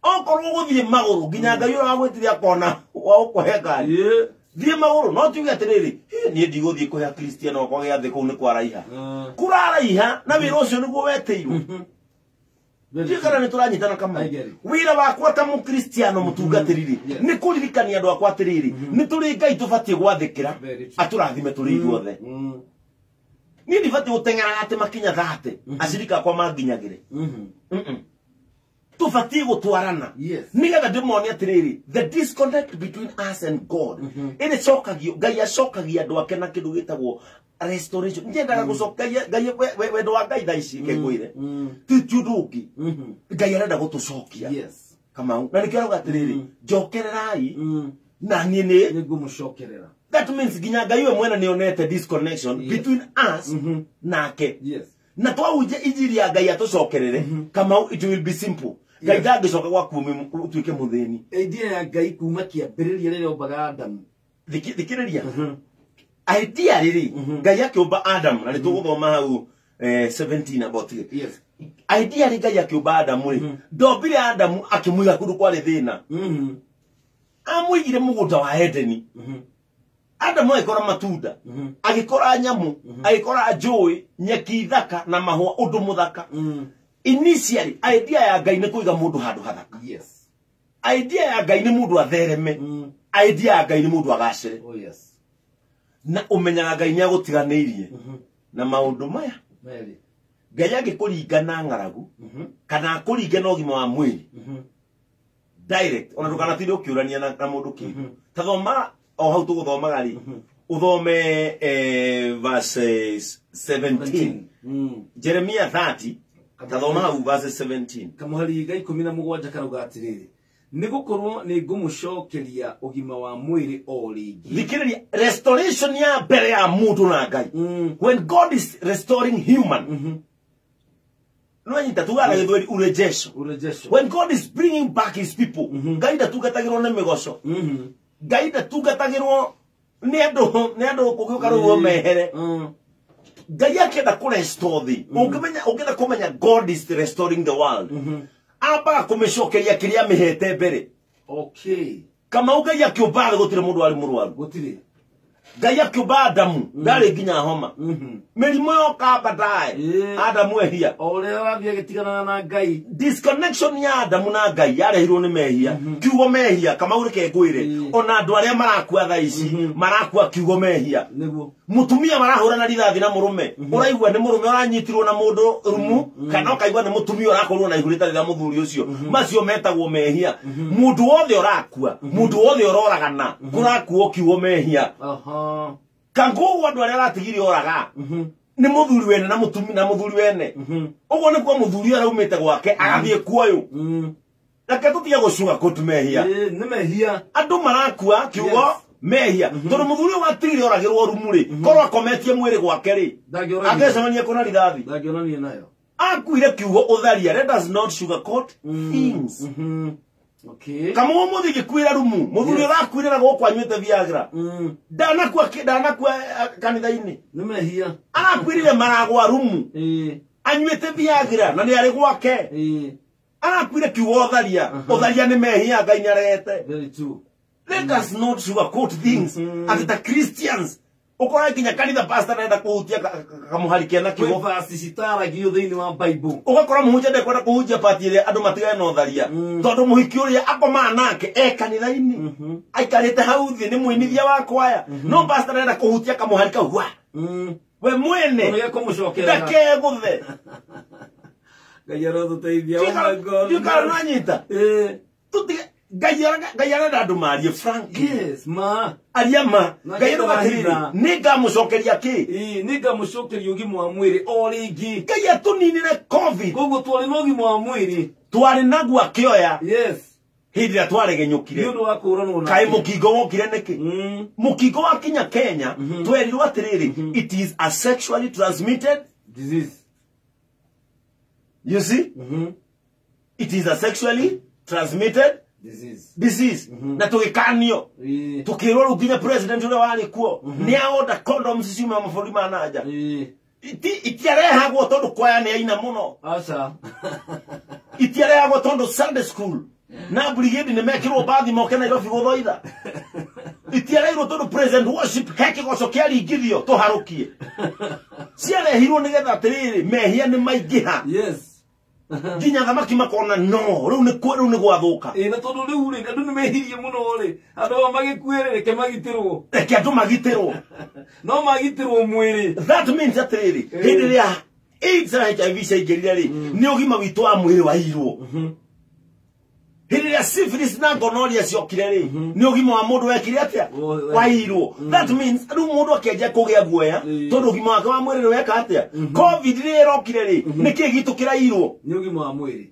Okorwo ũgũthiĩ magũrũ nginya Ngai ũrĩa wagwĩtire akona wa gũkũhe ngari. Thiĩ magũrũ, no tuge atĩrĩrĩ, niĩ ndigũthiĩ kũhe Akristiano akwa gĩathĩ kũu nĩ kwaraiha. Kũraraiha na wĩra ũcio nĩguo wetĩirwo. Ndiũĩ kana nĩ tũranyitana Kamau. Wĩra wakwa ta mũkristiano mũtungatĩri rĩ, nĩ kũririkania andũ akwa atĩrĩrĩ, nĩ tũrĩ Ngai tũbatiĩ gwathĩkĩra, atũrathime tũrĩ ithuothe. Niĩ ndibatiĩ gũteng'eraga atĩ makinya 30, acirika akwa manginyagĩre. Tũbatiĩ gũtwarana. Nĩgetha ndĩmone atĩrĩrĩ, the disconnect between us and God ĩrĩcokagio, Ngai acokagia andũ ake na kĩndũ gĩtagwo restoration. Nyendaga gũcokia Ngai, wendo wa Ngai thaa ici ngĩkwĩre. Ti ũndũ ũngĩ. Ngai arenda gũtũcokia. Yes. Kamau. Na nĩkĩo arauga atĩrĩrĩ, njokererai na niĩ nĩ nĩngũmũcokerera. That means nginya Ngai we mwene nĩonete disconnection between us nake. Yes. Na twahunjia injiri ya Ngai atũcokerere, Kamau, it will be simple. Ngai ndangĩcoka gwaku ũtuĩke mũthĩni. Idea ya Ngai kuma kĩambĩrĩria rĩrĩa ombaga Adamu. Thikĩrĩria. Idea rĩrĩ, Ngai akĩũmba Adamu, na nĩtũgũthoma hau 17 about it. Yes. Idea rĩ Ngai akĩũmba Adamu rĩ, ndombire Adamu akĩmũiga kũndũ kwarĩ thĩna. Amũigire mũgũnda wa Edeni. Adamu agĩkora matunda, agĩkora nyamũ, agĩkora njũĩ, nyeki thaka na mahũa, ũndũ mũthaka. Initially, idea ya Ngai nĩ kũiga mũndũ handũ hathaka. Yes. Idea ya Ngai nĩ mũndũ athereme. Idea ya Ngai nĩ mũndũ agacĩre. Oh yes. Na ũmenyaga Ngai nĩagũtiganĩirie na maũndũ maya. Meri. Ngai angĩkũringa na ng'aragu, kana akũringe na ũgima wa mwĩrĩ. Direct, ona ndũkanatinde ũkĩũrania na mũndũ kĩndũ. Ta thoma o hau tũgũthomaga rĩ, ũthome verses 17. Jeremiah 30, ta thoma hau verses 17. Kamũhari ga 17 karauga atĩrĩrĩ, nĩgũkorwo nĩngũmũcokeria ũgima wa mwĩrĩ o rĩngĩ. Thikĩrĩria, restoration ya mbere ya mũndũ na Ngai. When God is restoring human, no nyita tugaga na gĩthweri urejesho. Urejesho. When God is bringing back his people, Ngai ndatungatagĩrwo nĩ mĩgoco. Ngai ndatungatagĩrwo nĩ andũ kũgĩũka rũhuho mehere. Ngai akĩenda kũrestore thĩ. Ũngĩenda kũmenya God is restoring the world, ambaga kũmĩcokeria kĩrĩa amĩhete mbere. Okay. Kamau Ngai akĩũmba thĩ gũtirĩ mũndũ warĩ mũrwaru. Gũtirĩ. Ngai akĩũmba Adamu ndarĩ nginya homa. Mĩrimũ yoka baadaye. Adamu ehia. O ũrĩa arathiĩ agĩtiganaga na Ngai. Disconnection ya Adamu na Ngai yarehirwo nĩ mehia. Kiugo mehia, Kamau reke ngwĩre. Ona andũ arĩa marakua thaa ici, marakua kiugo mehia. Nĩguo. Mutumia marahura na rithathi na murume uraigua ni murume uranyitirwo na mundu rumu kana ukaigua ni mutumia urakorwo na ihu ritari rĩa muthuri ucio macio metagwo mehia mundu wothe urakua mundu wothe uroragana kurakuo kiugo mehia kangu andu aria aratigire oraga ni muthuri wene na mutumia na muthuri wene uguo ni kwa muthuri araumite gwake agathie kuoyo reke tutige gucuga kutu mehia ni mehia andu marakua kiugo mehia tondu muthuri watigire oragirwo rumu ri korwo akometie mwiri gwake ri angecemania kuna rithathi ndangĩonania nayo akuire kiugo utharia. Let us not sugarcoat things. Okay. Kama umuthi ngĩkuĩra rumu muthuri ũrakuire na gũkũ anyuĩte Viagra ndanakua kanitha-inĩ nĩ mehia arakuirire maragwa rumu anyuĩte Viagra na nĩ arĩ gwake arakuire kiugo ũtharia ũtharia nĩ mehia Ngai nĩ aregete. Very true. Let us not sugarcoat things. Ati ta Christians ukora nginya kanitha pastor arenda kuhutia kamuhari kena kiugo verse citaragio thiini wa Bible ugakora muhunjia ndekwenda kuhunjia pati iria andu matigane na utharia tondu muhiki uria akomaa nake e kanitha-ini aikarite hau thi ni muinithia wa kwaya no pastor arenda kuhutia kamuhari kau wa we mwene ndakeguthe Ngai arotũteithia. Oh my God, ndiũkananyita tutige Ngai arenda andũ marie frank. Yes, ma. Aria ma. Ngai arauga atĩrĩrĩ, nĩngamũcokeria kĩ? Nĩngamũcokeria ũgima wa mwĩrĩ o rĩngĩ. Ngai atũninire COVID. Koguo twarĩ na ũgima wa mwĩrĩ. Twarĩ naguo akĩoya. Yes. Hĩndĩ ĩrĩa twaregenyũkire. Nĩ ũndũ wa kũũranwo nake. Kaĩ mũkingo wokire nĩkĩ? Mũkingo wakinya Kenya, twerirwo atĩrĩrĩ, it is a sexually transmitted disease. You see? It is a sexually transmitted disease. Na tugikanio tukirwo riu nginya president uria wari kuo ni aorder condoms ciuma mabũrũri ma nanja itiarehagwo tondu kwaya ni aina muno aca itiarehagwo tondu Sunday school na brigade ni mekirwo bathi moke Nairobi guthoitha itiarehirwo tondu president worship he kigoco kiaringithio tuharukie ciarehirwo nigetha atiriri mehia ni maingiha. Yes. Nginya thamaki makona no riu ni riu ni gwathuka na tondu riu ri andu ni mehirie muno ri andu magikuire reke magitirwo reke andu magitirwo no magitirwo mwiri. That means atiriri hindi ria AIDS na HIV ciaingĩrire ri ni ũgima witũ wa mwĩrĩ wairwo. Hindi ria syphilis na gonorrhea ciokire ri ni ũgima wa mũndũ wekire atia wairwo. That means riu mũndũ akĩanjia kũgĩa guoya tondu ũgima wake wa mwĩrĩ weka atia. COVID rĩ ĩrokire rĩ nĩkĩ gitũ kĩrairwo nĩ ũgima wa mwĩrĩ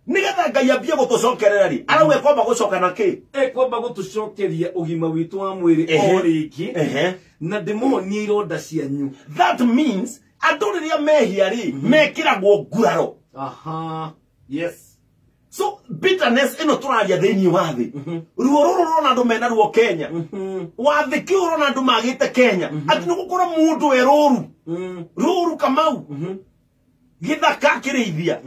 nigetha Ngai ambie gũtũcokerera rĩ arauga ekwamba gũcoka na kĩ ekwamba gũtũcokeria ũgima witũ wa mwĩrĩ o rĩngĩ na ndĩmũhonie ironda cianyu. That means andũ rĩrĩa mehia rĩ mekĩragwo nguraro. Aha. Yes. So bitterness ino tũraria thĩinĩ wa thĩ ruo rũrũ rũrona andũ mena ruo Kenya wathĩki ũrona andũ magĩte Kenya atĩ nĩ gũkorwo mũndũ we rũru rũru Kamau gĩthaka akĩrĩithia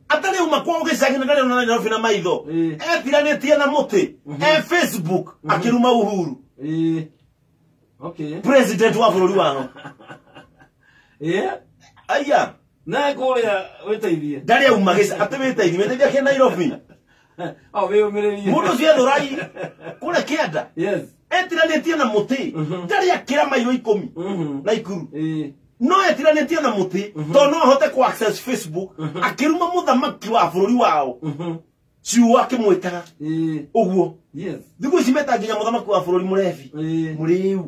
atarĩ uma kwao gĩcagi na ndarĩ ona Nairobi na maitho etiranĩtie na mũtĩ e Facebook akĩruma Uhuru Okay. President wa bũrũri wao aya na kũrĩa wĩteithie ndarĩ auma gĩca atĩ wĩteithie wĩteithie kĩ Nairobi o wĩyũmĩrĩrie mũndũ ũcio ethurai kũrĩa kĩanda yes etiranĩtie na mũtĩ ndarĩ akĩra mairo 10 na Ikuru no etiranĩtie na mũtĩ tondũ no ahote kũ access Facebook akĩruma mũthamaki wa bũrũri wao ciugo akĩmwĩtaga ũguo. Yes. Thikũ ici meta nginya mũthamaki wa bũrũri mũrebi mũrĩu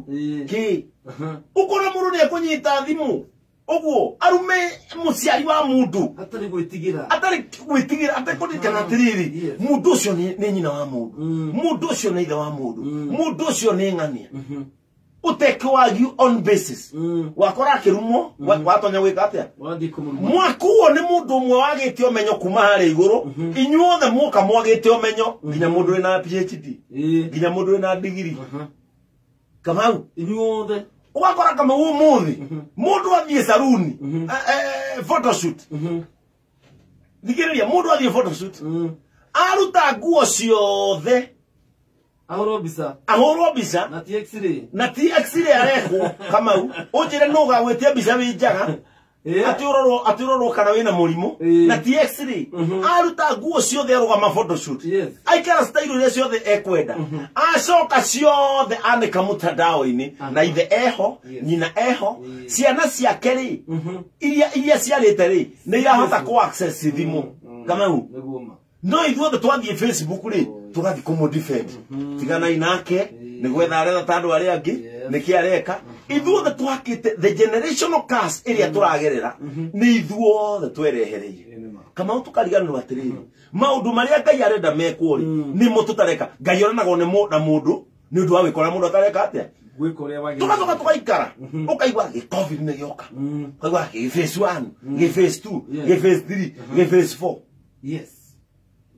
kĩ ũkona mũndũ nĩ ekũnyita thimũ ũguo arume mũciari wa mũndũ atarĩ gwĩtigĩra atarĩ kũririkana atĩrĩrĩ mũndũ ũcio nĩ nyina wa mũndũ mũndũ ũcio nĩ ithe wa mũndũ mũndũ ũcio nĩ ng'ania ũteke wagiu on basis wakora akĩrumwo watonya gwĩka atĩa mwakuo nĩ mũndũ ũmwe wagĩte ũmenyo kuma harĩa igũrũ inyuothe mwoka mwagĩte ũmenyo nginya mũndũ wĩna PhD nginya mũndũ wĩna digiri Kamau inyuothe ũgakora Kamau ũmũthĩ mũndũ athiĩ saruni photoshoot thikĩrĩria mũndũ athiĩ photoshoot aruta nguo ciothe ahũrwo mbica na ti x-ray arekwo Kamau ũnjĩre nũ ũgagwĩtia mbica wĩ njaga Ati urorwo kana wina murimu na ti x-ray. Aruta nguo ciothe arugama photoshoot. Aikara style iria ciothe ekwenda. Acoka ciothe anika mutandao-ini na ithe eho, nyina eho, ciana ciake ri iria ciarite ri ni irahota ku access thimu. Kamau. No ithuothe twathiĩ Facebook ri tugathi kũmũ defend. Tiganai nake nĩ gwetha aretha ta andũ arĩa angĩ nĩkĩ areka. Ithuothe twakĩte the generational curse ĩrĩa tũragerera nĩ ithuothe twerehereire. Kamau tũkariganĩrwo atĩrĩrĩ maũndũ marĩa Ngai arenda mekwo rĩ nĩmo tũtareka. Ngai oranagwo nĩ na mũndũ nĩ ũndũ wa gwĩka ũrĩa mũndũ atareka atĩa. Tugacoka tugaikara ũkaigua gĩ COVID nĩ gĩoka, ũkaigua gĩ phase 1, gĩ phase 2, gĩ phase 3, gĩ phase 4. Yes.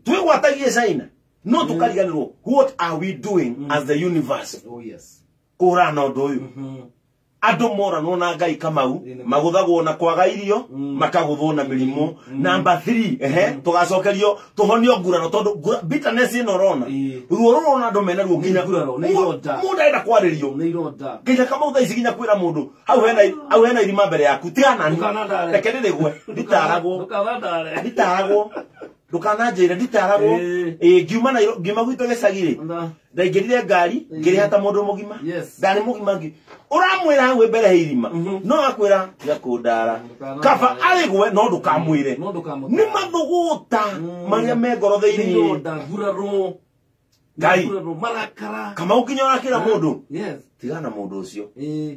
Twĩgwatagie China no tukariganirwo what are we doing as the universe. Oh yes. Kũhũrana na ũndũ ũyũ. Andũ moranwo na Ngai Kamau maguthagwo na kwaga irio makaguthwo na mĩrimũ. Number 3 tugacokerio tũhonio nguraro tondũ bitterness ĩno ũrona ruo rũrona andũ mena ruo nginya mũndũ arenda kwarĩrio nginya Kamau thaa ici nginya kwĩra mũndũ hau hena irima mbere yaku tigana reke ndĩrĩgwe nditaragwo nditaragwo ndukananjĩre nditaragwo. Ngiuma ngiuma gwitũ gĩcagi rĩ ndaingĩrire ngari ngĩrĩha ta mũndũ mũgima ndarĩ mũgima ngi ũramwĩra hau mbere he irima no akwĩra tiga kũndara kaba arĩgwe no ndũkamwĩre nĩ mathũgũta marĩa me ngoro thĩinĩ. Ngai Kamau nginya ũrakĩra mũndũ tigana mũndũ ũcio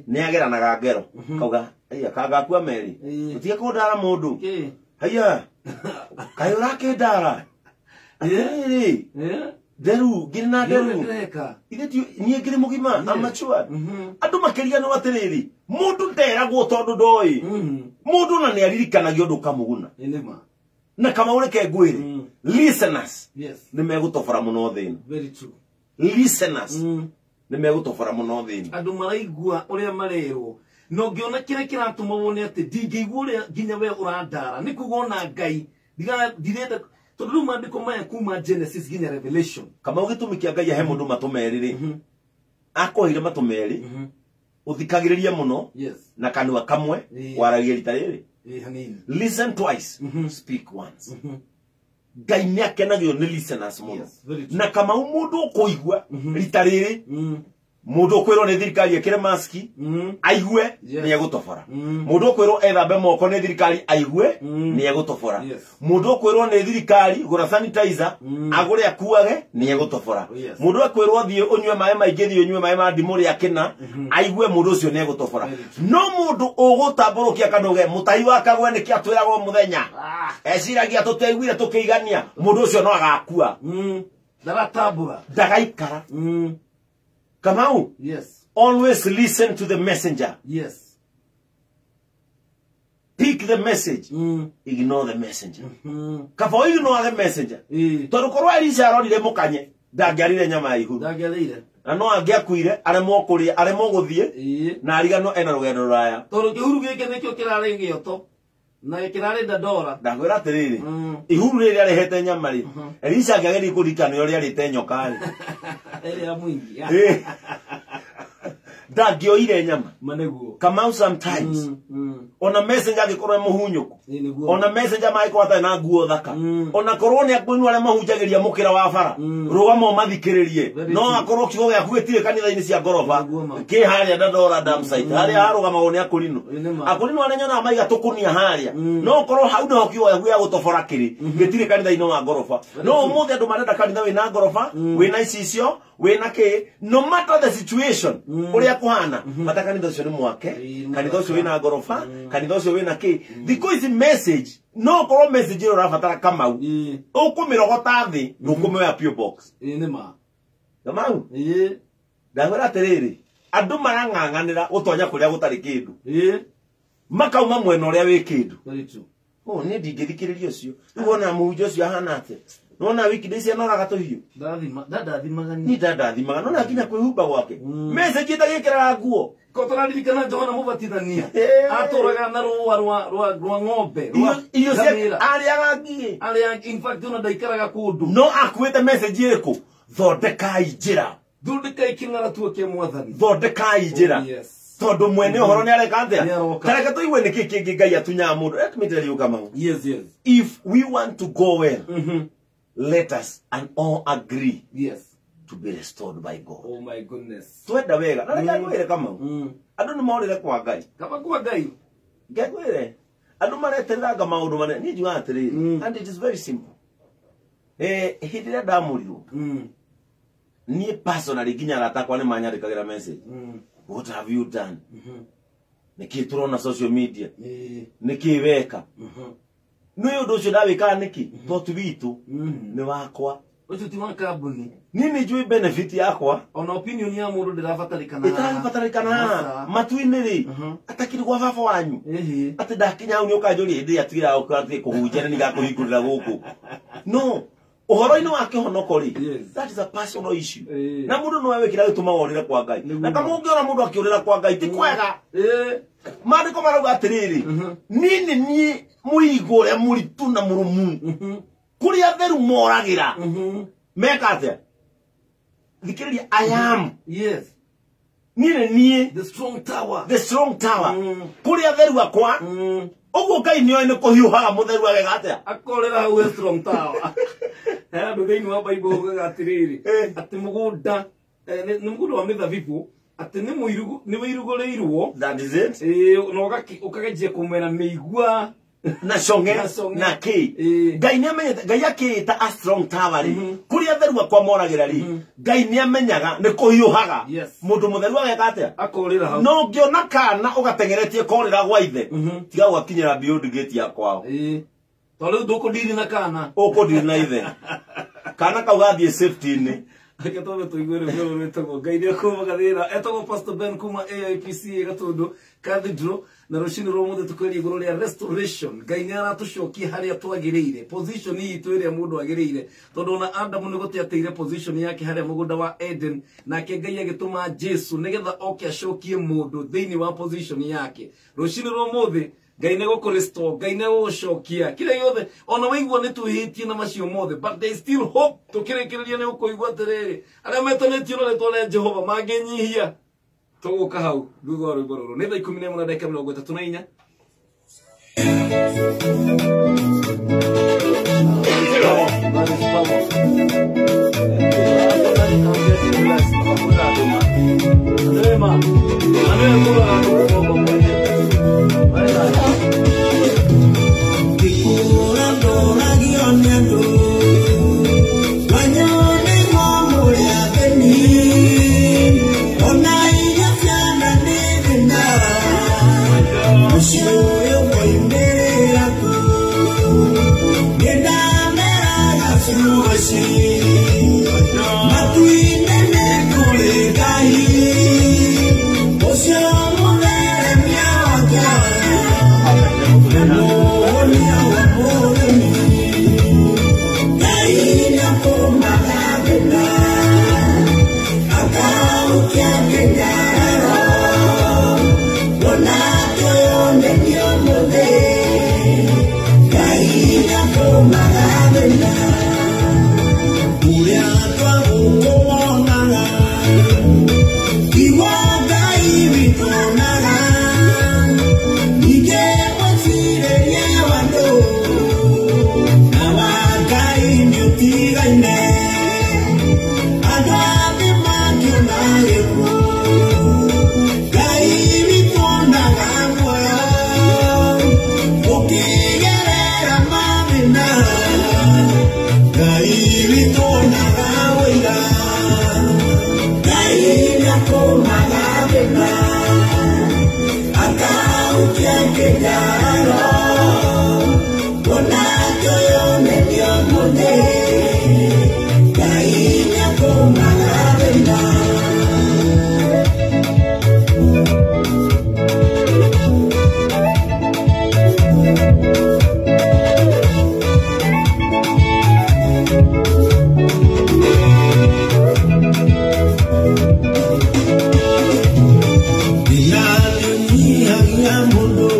nĩ ageranaga ngero kauga aya kangakua merĩ ũtige kũndara mũndũ haya kaĩ ũrakĩndara atĩrĩrĩ nderu ngĩrĩ na nderu ithe niĩ ngĩrĩ mũgima I'm matured. Andũ makĩriganĩrwo atĩrĩrĩ mũndũ nderagwo tondũ ndoĩ mũndũ na nĩ aririkanagio ũndũ ũkamũguna. Na Kamau reke ngwĩre listeners nĩ megũtobora mũno thĩ ĩno. Listeners nĩ megũtobora mũno thĩ ĩno. Andũ maraigua ũrĩa marerwo no ngiona kĩrĩa kĩratũma wone atĩ ndingĩigua ũrĩa nginya we ũrandara nĩ kuga ona Ngai ndirenda tondũ rĩu maandĩko maya kuma Genesis nginya Revelation. Kamau gĩtũmi kĩa Ngai ahe mũndũ matũ merĩ rĩ akũheire matũ merĩ ũthikagĩrĩrie mũno na kanua kamwe waragie rita rĩrĩ. Listen twice, speak once. Ngai nĩ akenagio nĩ listeners mũno. Na Kamau mũndũ ũkũigua rita rĩrĩ mũndũ ũkwĩrwo nĩ thirikari ekĩre maski aigue nĩ egũtobora. Mũndũ ũkwĩrwo ethambe moko nĩ thirikari aigue nĩ egũtobora. Mũndũ ũkwĩrwo nĩ thirikari gũra sanitizer agũre akuage nĩ egũtobora. Mũndũ ũkwĩrwo thiĩ ũnyue maĩ maingĩ thiĩ ũnyue maĩ ma ndimũ rĩa kĩna aigue mũndũ ũcio nĩ egũtobora. No mũndũ ũgũtambũrũkia kanũge mũtahi wa kagwe nĩkĩ atwĩragwo mũthenya eciragia tũtiaiguire tũkĩigania mũndũ ũcio no agakua ndaratambũra ndagaikara. Kamau, yes. Always listen to the messenger. Yes. Pick the message. Ignore the messenger. Kaba ignore the messenger. Tondũ korwo Elisha arorire mũkanye ndangĩarire nyama ya ihuru. Ndangĩarire. Na no angĩakuire aremwo kũrĩa aremwo gũthiĩ na ariganwo ena rũgendo rũraya. Tondũ kĩhuru gĩkĩ nĩkĩo kĩrarĩ gĩoto na kĩrarĩ ndandora. Ndakwĩra atĩrĩrĩ ihuru rĩrĩa arehete nyama rĩ Elisha angĩageria kũririkana ũrĩa arĩte nyoka rĩ ĩrĩa mũingĩ ndangĩoire nyama. Manĩguo. Kamau sometimes ona messenger angĩkorwo e mũhunyũku ona messenger mangĩkorwo atarĩ na nguo thaka ona korwo nĩ akũinu arĩa mahunjagĩria mũkĩra wa bara rũgama ũmathikĩrĩrie no akorwo kiugo gĩaku gĩtirĩ kanitha-inĩ cia ngoroba kĩ harĩa Dandora dam site harĩa harũgamagwo nĩ akũrinũ akũrinũ arĩa nyonaga maiga tũkũnia harĩa no korwo hau nĩho kiugo gĩaku gĩa gũtobora kĩrĩ gĩtirĩ kanitha-inĩ wa ngoroba. No ũmũthĩ andũ marenda kanitha wĩna ngoroba wĩna icicio wĩna kĩ no matter the situation ũrĩa kũhana bata kanitha ũcio nĩ mwake kanitha ũcio wĩna ngoroba kanitha ũcio wĩna kĩ thikũ ici message no korwo message ĩyo ũrabatara Kamau ũkũmĩrogota thĩ ndũkũmĩoya P.O. Box. Kamau ndakwĩra atĩrĩrĩ andũ marang'ang'anĩra gũtonya kũrĩa gũtarĩ kĩndũ makauma mwena ũrĩa wĩ kĩndũ. Niĩ ndingĩthikĩrĩria ũcio rĩu wona mũhunjia ũcio ahana atĩa nona wiki days anoraga tũhiũ ni ndandathimaga nona nginya kwĩhumba gwake message ĩtagĩkĩraga nguo Ko tũraririkana Johana Mũbatithania atũraga na rũa rwa ng'ombe irio cia arĩaga ngigĩ arĩa in fact ona ndaikaraga kũndũ no akuĩte message ĩrĩkũ thondekai njĩra thondekai kĩng'aratua kĩa mwathani thondekai njĩra. Tondu mwene uhoro ni areka atia? Nĩaroka. Tareke tuigue nĩkĩ kĩngĩ Ngai atunyaga mũndũ. Let me tell you, Kamau. Yes, yes. If we want to go well, Mhm. let us and all agree Yes. to be restored by God. Oh my goodness. Twenda wega. Na reke ngwĩre, Kamau. Andũ nĩ morĩre kwa Ngai. Kaba kwa Ngai. Ngwĩre. Andũ maretereranga maũndũ manene. Niĩ njugaga atĩrĩrĩ, and it is very simple. Hĩndĩ ĩrĩa ndamũrirwo, niĩ personally nginya arata akwa nĩ manyandĩkagĩra message. What have you done? Nĩkĩ tũrona social media? Nĩkĩ weka? Nĩ ũndũ ũcio ndawĩkaga nĩkĩ? To ti witũ, nĩ wakwa. Ũcio ti wa kambuni. Niĩ nĩ njũĩ benefit yakwa. Ona opinion ya mũndũ ndĩrabatarĩkana haha. Ĩtarabatarĩkana haha. Aca. Matu-inĩ rĩ, atakĩrĩ gwa baba wanyu. Atĩ ndakinya hau nĩ ũkanjũria hĩndĩ ĩrĩa tigĩra ũkathiĩ kũhunjia nĩ nigakũhingũrĩra gũkũ. No, ũhoro-inĩ wa kĩhonoko rĩ, that is a personal issue. Na mũndũ nowe wĩkĩra gĩtũmaga ũrĩre kwa Ngai. Na kama ũngĩona mũndũ akĩũrĩra kwa Ngai, ti kwega. Maandĩko marauga atĩrĩrĩ, niĩ nĩ niĩ mũigũ ũrĩa mũritũ na mũrũmu, kũrĩa atheru moragĩra. Meka atĩa? Thikĩrĩria, I am. Yes. Niĩ nĩ niĩ The strong tower. The strong tower. Kũrĩa atheru akwa, ũguo Ngai nĩoĩ nĩ kũhiũhaga mũtheru ageka atĩa? Akorera hau he strong tower. He handũ thĩinĩ wa Bible ugaga atĩrĩrĩ, atĩ mũgũnda, nĩ mũgũnda wa mĩthabibũ, atĩ nĩ mũirugu, nĩ wĩirugũrĩirwo. That is it. Na ũkageria kũmera mĩigua na conge Na cong'e. Na kĩ. Ngai nĩ amenyete Ngai akĩĩta a strong tower rĩ, kũrĩa atheru akwa moragĩra rĩ, Ngai nĩ amenyaga nĩ kũhiũhaga. Mũndũ mũtheru ageka atĩa? Akorĩra hau. No ũngĩona kana ũgateng'eretie korĩra gwa ithe, tiga gũgakinyĩra beyond gate ya kwao. Tondũ rĩu ndũkũndiri na kana. Ũkũndiri na ithe. Kana kau gathiĩ safety-inĩ. Reke twambe tũigue rwĩmbo rũrũ rwĩtagwo Ngai nĩ akũmaga thĩna. Etagwo Pastor Ben kuma AIPC Gatũndũ Cathedral, na rũcinĩ rwa ũmũthĩ tũkwaria igũrũ rĩa restoration. Ngai nĩ aratũcokia harĩa twagĩrĩire, position itũ ĩrĩa mũndũ agĩrĩire, tondũ ona Adamu nĩ gũteateire position yake harĩa mũgũnda wa Eden, nake Ngai agĩtũma Jesu nĩgetha oke acokie mũndũ thĩinĩ wa position yake. Rũcinĩ rwa ũmũthĩ Ngai nĩ gũkũrestore, Ngai nĩ gũgũcokia kĩrĩa gĩothe ona waigua nĩ twĩhĩtie na macio mothe, but there is still hope. Tũkĩrĩkĩrĩria nĩ ũkũigua atĩrĩrĩ, arĩa metanĩtio na rĩtwa rĩa Jehova mangĩnyihia. Tũgũka hau thutha wa rwĩmbo rũrũ. Nĩ thaa 11 na ndagĩka 34. Mundu.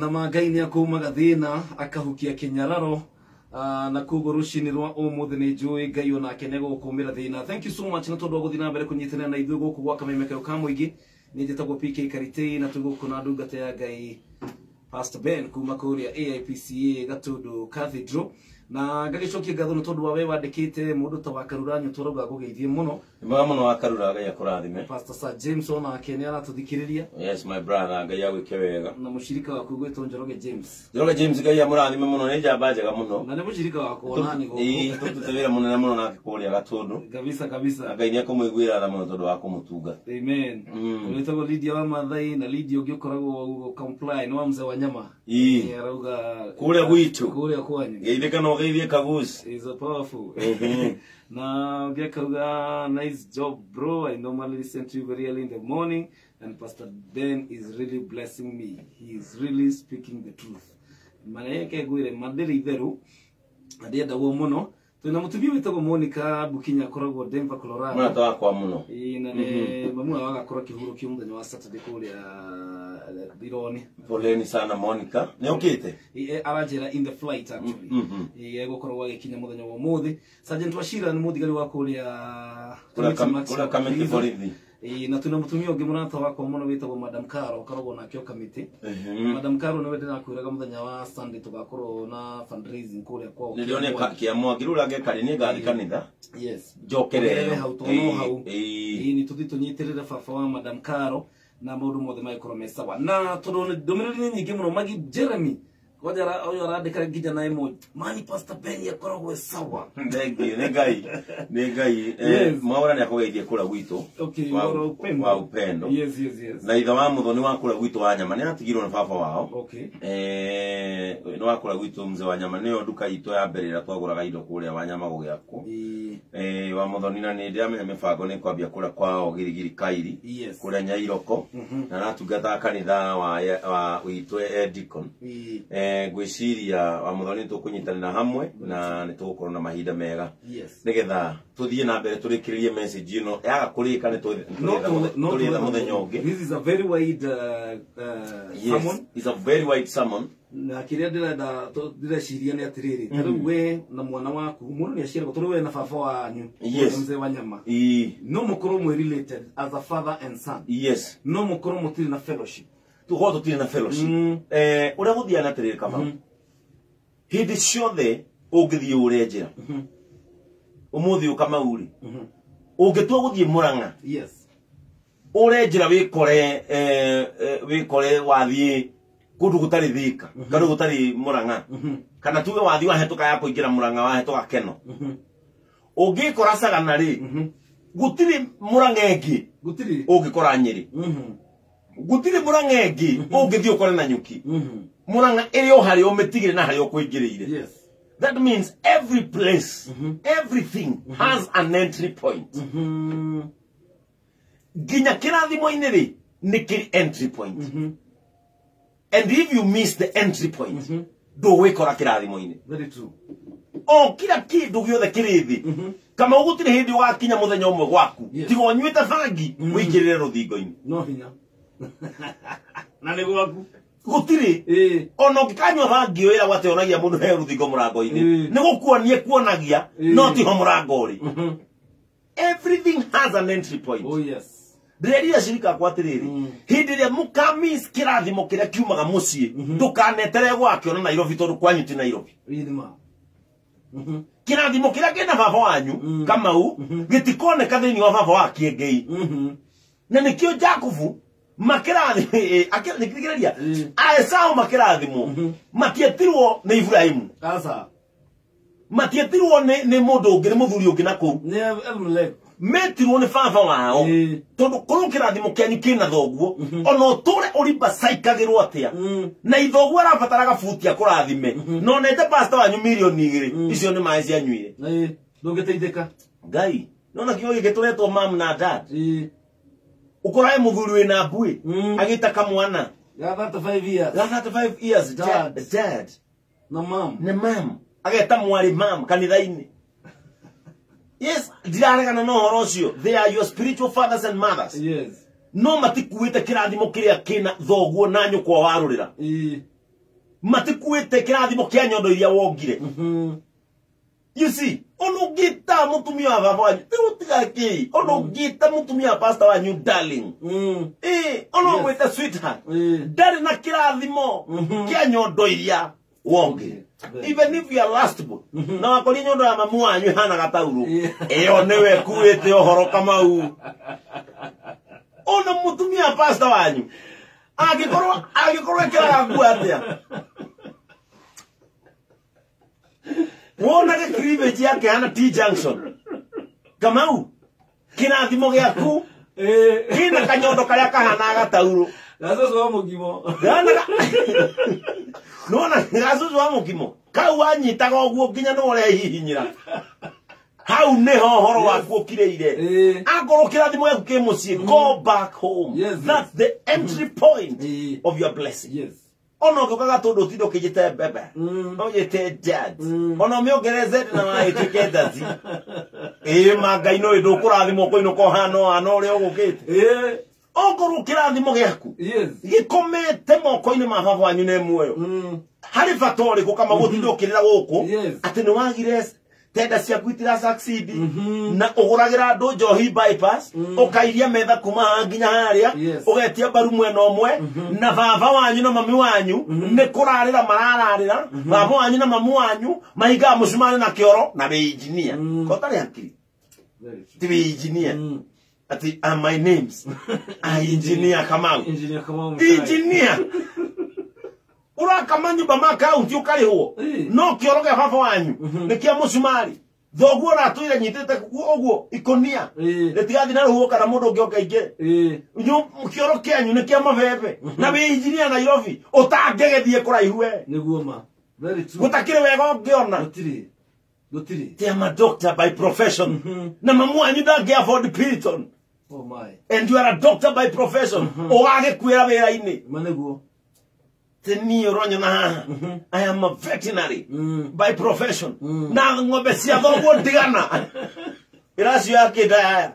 Na ma Ngai nĩ akũmaga thĩna akahukia kĩnyararo, na koguo rũcinĩ rwa ũmũthĩ nĩ njũĩ Ngai onake nĩ egũgũkũmĩra thĩna. Thank you so much na tondũ wa gũthiĩ na mbere kũnyitanĩra na ithuĩ gũkũ gwa Kameme Kayũ ka Mũingĩ. Nĩ njĩtagwo PK Karitei na twĩ gũkũ na ndungata ya Ngai Pastor Ben kuma kũrĩa AIPCA Gatundu Cathedral, na ngagĩcokia ngatho nĩ tondũ wa we wandĩkĩte mũndũ ta wa Karura Nyũtũ, arauga ngũgeithie mũno. Nĩ mwega mũno wa Karura, Ngai akũrathime. Pastor Sir James onake nĩ aratũthikĩrĩria. Yes, my brother, Ngai agwĩke wega. Na mũcirika waku gwĩtwo Njoroge James. Njoroge James, Ngai amũrathime mũno, nĩ njamba njega mũno. Na nĩ mũcirika wakwa nani Ĩĩ, gũkũ. Tũrutĩte wĩra mũnene mũno nake kũrĩa Gatundu. Kabisa Na kabisa. Ngai nĩ ekũmũiguĩra tha mũno tondũ wa kũmũtunga. Amen. Wĩtagwo Lydia wa Mathai na Lydia ũngĩ ũkoragwo comply nĩ wa mzee wa nyama. Ĩĩ. Ĩ, arauga Kũrĩa gwitũ. Kũrĩa kwanyu. Geithĩka na ũgeithie Kaguci. Is a powerful. Na ũngĩ akauga, "Nice job, bro. I normally listen to you very early in the morning and Pastor Ben is really blessing me. He is really speaking the truth." Mareke ngwĩre mandĩrĩ itherũ na ndĩendagwo mũno. Twĩna mũtumia wĩtagwo Monica Bukinya, akoragwo Denver, Colorado. Mũrata wakwa mũno. Ĩĩ, na nĩ mamu wao agakorwo akĩhurũkio mũthenya wa Saturday kũrĩa Thironi. Poleni sana Monica, nĩ ũkĩte? Aranjĩra in the flight actually. Ĩ, egũkorwo agĩkinya mũthenya wa ũmũthĩ. Sergeant Wachira nĩ mũthigari wa kũrĩa Kũrĩa Kamiti Maximum kũrĩa Kamiti Prison. Borithi. Ĩ, na twĩna mũtumia ũngĩ mũrata wakwa mũno wĩtagwo Madam Caro, ũkoragwo nake o Kamiti. Madam Caro nĩwe ndĩrakwĩraga mũthenya wa Sunday tũgakorwo na fundraising kũrĩa kwao. Nĩ ndĩroneka kĩamwaki rĩu rangekari nĩ ngathi kanitha. Njokerere. Ongerere hau tondũ no hau. Ĩĩ. Ĩĩ, nĩ tũthiĩ tũnyitĩrĩre baba wa Madam Caro na maũndũ mothe magĩkorwo me sawa, na tondũ ndũmĩrĩri nĩ nyingĩ mũno. Magi Jeremy kwanja ũyũ arandĩka nginya na emoji mani, "Pastor Ben akoragwo e sawa." Thank you, nĩ Ngai, nĩ Ngai. Mwaura nĩ akũgeithie kũrĩa gwitũ. Wa Upendo. Wa Upendo. Yes. Na ithe wa Muthoni wa kũrĩa gwitũ wa nyama nĩ atigirwo nĩ baba wao. Nĩ wa kũrĩa gwitũ mzee wa nyama, nĩyo nduka itũ ya mbere ĩrĩa twagũraga indo kũrĩa wa nyama gũgĩakwo. Wa Muthoni, na nĩ ndĩramenya mĩbango nĩ kwambia kũrĩa kwao Girigiri Kairi. Kũrĩa Nyairoko. Na aratungata kanitha wa witũ e deacon. Ngwĩciria wa Muthoni nĩ tũkũnyitanĩra hamwe na nĩ tũgũkorwo na mahinda mega nĩgetha tũthiĩ na mbere tũrĩkĩrĩrie message ĩno. Yaga kũrĩka nĩ No. tũrĩetha mũthenya ũngĩ. This is a very wide sermon. It's a very wide sermon. Na kĩrĩa ndĩrenda ndĩreciria nĩ atĩrĩrĩ, ta rĩu we na mwana waku, mũndũ nĩ aciaragwo, tondũ we na baba wanyu mzee wa nyama, no mũkorwo mwĩ related as a father and son, no mũkorwo mũtirĩ na fellowship. Tũkorwo tũtirĩ na fellowship. Ũrĩa gũthiaga atĩrĩrĩ, kama hĩndĩ ciothe ũngĩthiĩ ũre njĩra ũmũthĩ ũkamau rĩ, ũngĩtua gũthiĩ Mũrang'a, ũre njĩra wĩkore wĩkore wathiĩ kũndũ gũtarĩ Thĩka kana gũtarĩ Mũrang'a, kana tuge wathiĩ wahetũka ya kũingĩra Mũrang'a, wahetũka Keno, ũngĩkora Sagana rĩ, gũtirĩ Mũrang'a ĩngĩ. Gũtirĩ. Ũngĩkora Nyĩrĩ, gũtirĩ Mũrang'a ĩngĩ ũngĩthiĩ ũkore na nyuki. Mũrang'a ĩrĩ o harĩa ũmĩtigire na harĩa ũkũingĩrĩire. That means every place, everything has an entry point. Nginya kĩrathimo-inĩ rĩ, nĩ kĩrĩ entry point, and if you miss the entry point, ndũgwĩkora kĩrathimo-inĩ. Very true. O kila kĩndũ gĩothe kĩrĩ thĩ, kama gũtirĩ hĩndĩ ũgakinya mũthenya ũmwe gwaku tiga ũnyuĩte bangi wĩingĩrĩre rũthingo-inĩ. No hinya na nĩ gwaku. Gũtirĩ. Ona ũngĩkanyua bangi wĩra gwate onagia mũndũ he rũthingo mũrango-inĩ, nĩ gũkuonia kuonagia, no tiho mũrango ũrĩ. Everything has an entry point. Oh yes. Ndĩrerire cirika akwa atĩrĩrĩ, hĩndĩ ĩrĩa mũkamiss kĩrathimo kĩrĩa kiumaga mũciĩ, ndũkanetere gwakĩona Nairobi, tondũ kwanyu ti Nairobi. Ĩĩ, nĩ ma. Kĩrathimo kĩrĩa kĩna baba wanyu Kamau gĩtikoneka thĩinĩ wa baba wa Kĩengei. Na nĩkĩo Jakubu makĩrathimwo, Esau makĩrathimwo, matietirwo nĩ Ibrahimu. Asa. Matietirwo nĩ mũndũ ũngĩ, nĩ mũthuri ũngĩ na kũu. Nĩ Elimelech. Metirwo nĩ baba wao. Tondũ korwo kĩrathimo kĩanyu kĩna thoguo, ona ũtũre ũribacaikagĩrwo atĩa, na ithoguo arabataraga buti akũrathime, no nete pastor wanyu 2 mirioni icio nĩ maĩ cianyuire. Ĩĩ, ndũngĩteithĩka. Ngai nona kiugo gĩkĩ tũretwo mam na dad. Ũkorae mũthuri wĩna mbuĩ agĩta kamwana Ga 35 years. Ga 35 years. Dad. Dad, dad. Na mam. Nĩ mam, ageta mwarĩ mam kanitha-inĩ. Yes, ndiraregana na ũhoro ũcio, they are your spiritual fathers and mothers, no matikuĩte kĩrathimo kĩrĩa kĩna thoguo na nyũkwa warũrĩra. Matikuĩte kĩrathimo kĩa nyondo iria wongire. You see, ono ũngĩta mũtumia wa baba wanyu, tiga kĩ, ono ũngĩta mũtumia wa pastor wanyu darling. Ono ũmwĩte sweetheart. Ndarĩ na kĩrathimo kĩa nyondo iria wongire. Even if you are last born, na wakoria nyondo ya mamu wanyu ĩhana gataurũ, ĩyo nĩwe ĩkuĩte ũhoro Kamau. Ona mũtumia wa pastor wanyu angĩkorwo ekĩraga nguo atĩa, wonage cleavage yake hana T junction. Kamau, kĩrathimo gĩaku kĩna kanyondo karĩa kahana gataurũ. Gacucu wa mũkimo. Nona gacucu wa mũkimo kau wanyitaga ũguo nginya nĩ ũrehihinyĩra. Hau nĩho ũhoro waku ũkirĩire. Angorwo kĩrathimo gĩaku kĩ mũciĩ, go back home. Yes, that's the entry point of your blessing. Yes. Ona ũngĩũkaga tondũ ũtinde ũkĩnjĩte mbembe, ũnjĩte dad, ona ũmĩongerere Z na ĩtuĩke ndathi. Ma Ngai no ndũkũrathimwo kũinũka ũhana ũhana ũrĩa ũgũkĩte. Ongorwo kĩrathimo gĩaku gĩkomete moko-inĩ ma baba wanyu nĩ muoyo, harĩ bata ũrĩkũ kama gũtinda ũkĩrĩra gũkũ atĩ nĩ wagire tenda ciaku itira succeed na ũgũragĩra andũ njohi bypass, ũkairia metha kuma haha nginya harĩa, ũgetia mbaru mwena ũmwe, na baba wanyu na mami wanyu nĩ kũrarĩra marararĩra, baba wanyu na mamu wanyu mahingaga mũcumarĩ na kĩoro na wĩ engineer. Ko ũtarĩ hakiri? Ti wĩ engineer. Ati my names are Engineer Kamau. Engineer Kamau. Engineer. Urakama nyumba ma county ukarĩhwo no kĩoro gĩa baba wanyu nĩ kĩa mũcumarĩ. Thoguo ũratũire nyitĩte ũguo ikonia rĩtigathiĩ na rũhuho kana mũndũ ũngĩ oke aingĩre. Kĩoro kĩanyu nĩ kĩa mabebe na wĩ engineer Nairobi ũtangĩgĩthiĩ kũraihu we. Nĩguo ma. Very true. Gũtakĩrĩ wega ũngĩona. Gũtirĩ. Gũtirĩ. They am a doctor by profession. Na mamu wanyu ndangĩ afford Piriton. Oh my. And you are a doctor by profession. Ũgagĩkuĩra wĩra-inĩ. Ma nĩguo. Niĩ ũronyona haha. I am a veterinary by profession. Na ng'ombe cia thoguo ndigana. Ĩracio kĩnda yaya.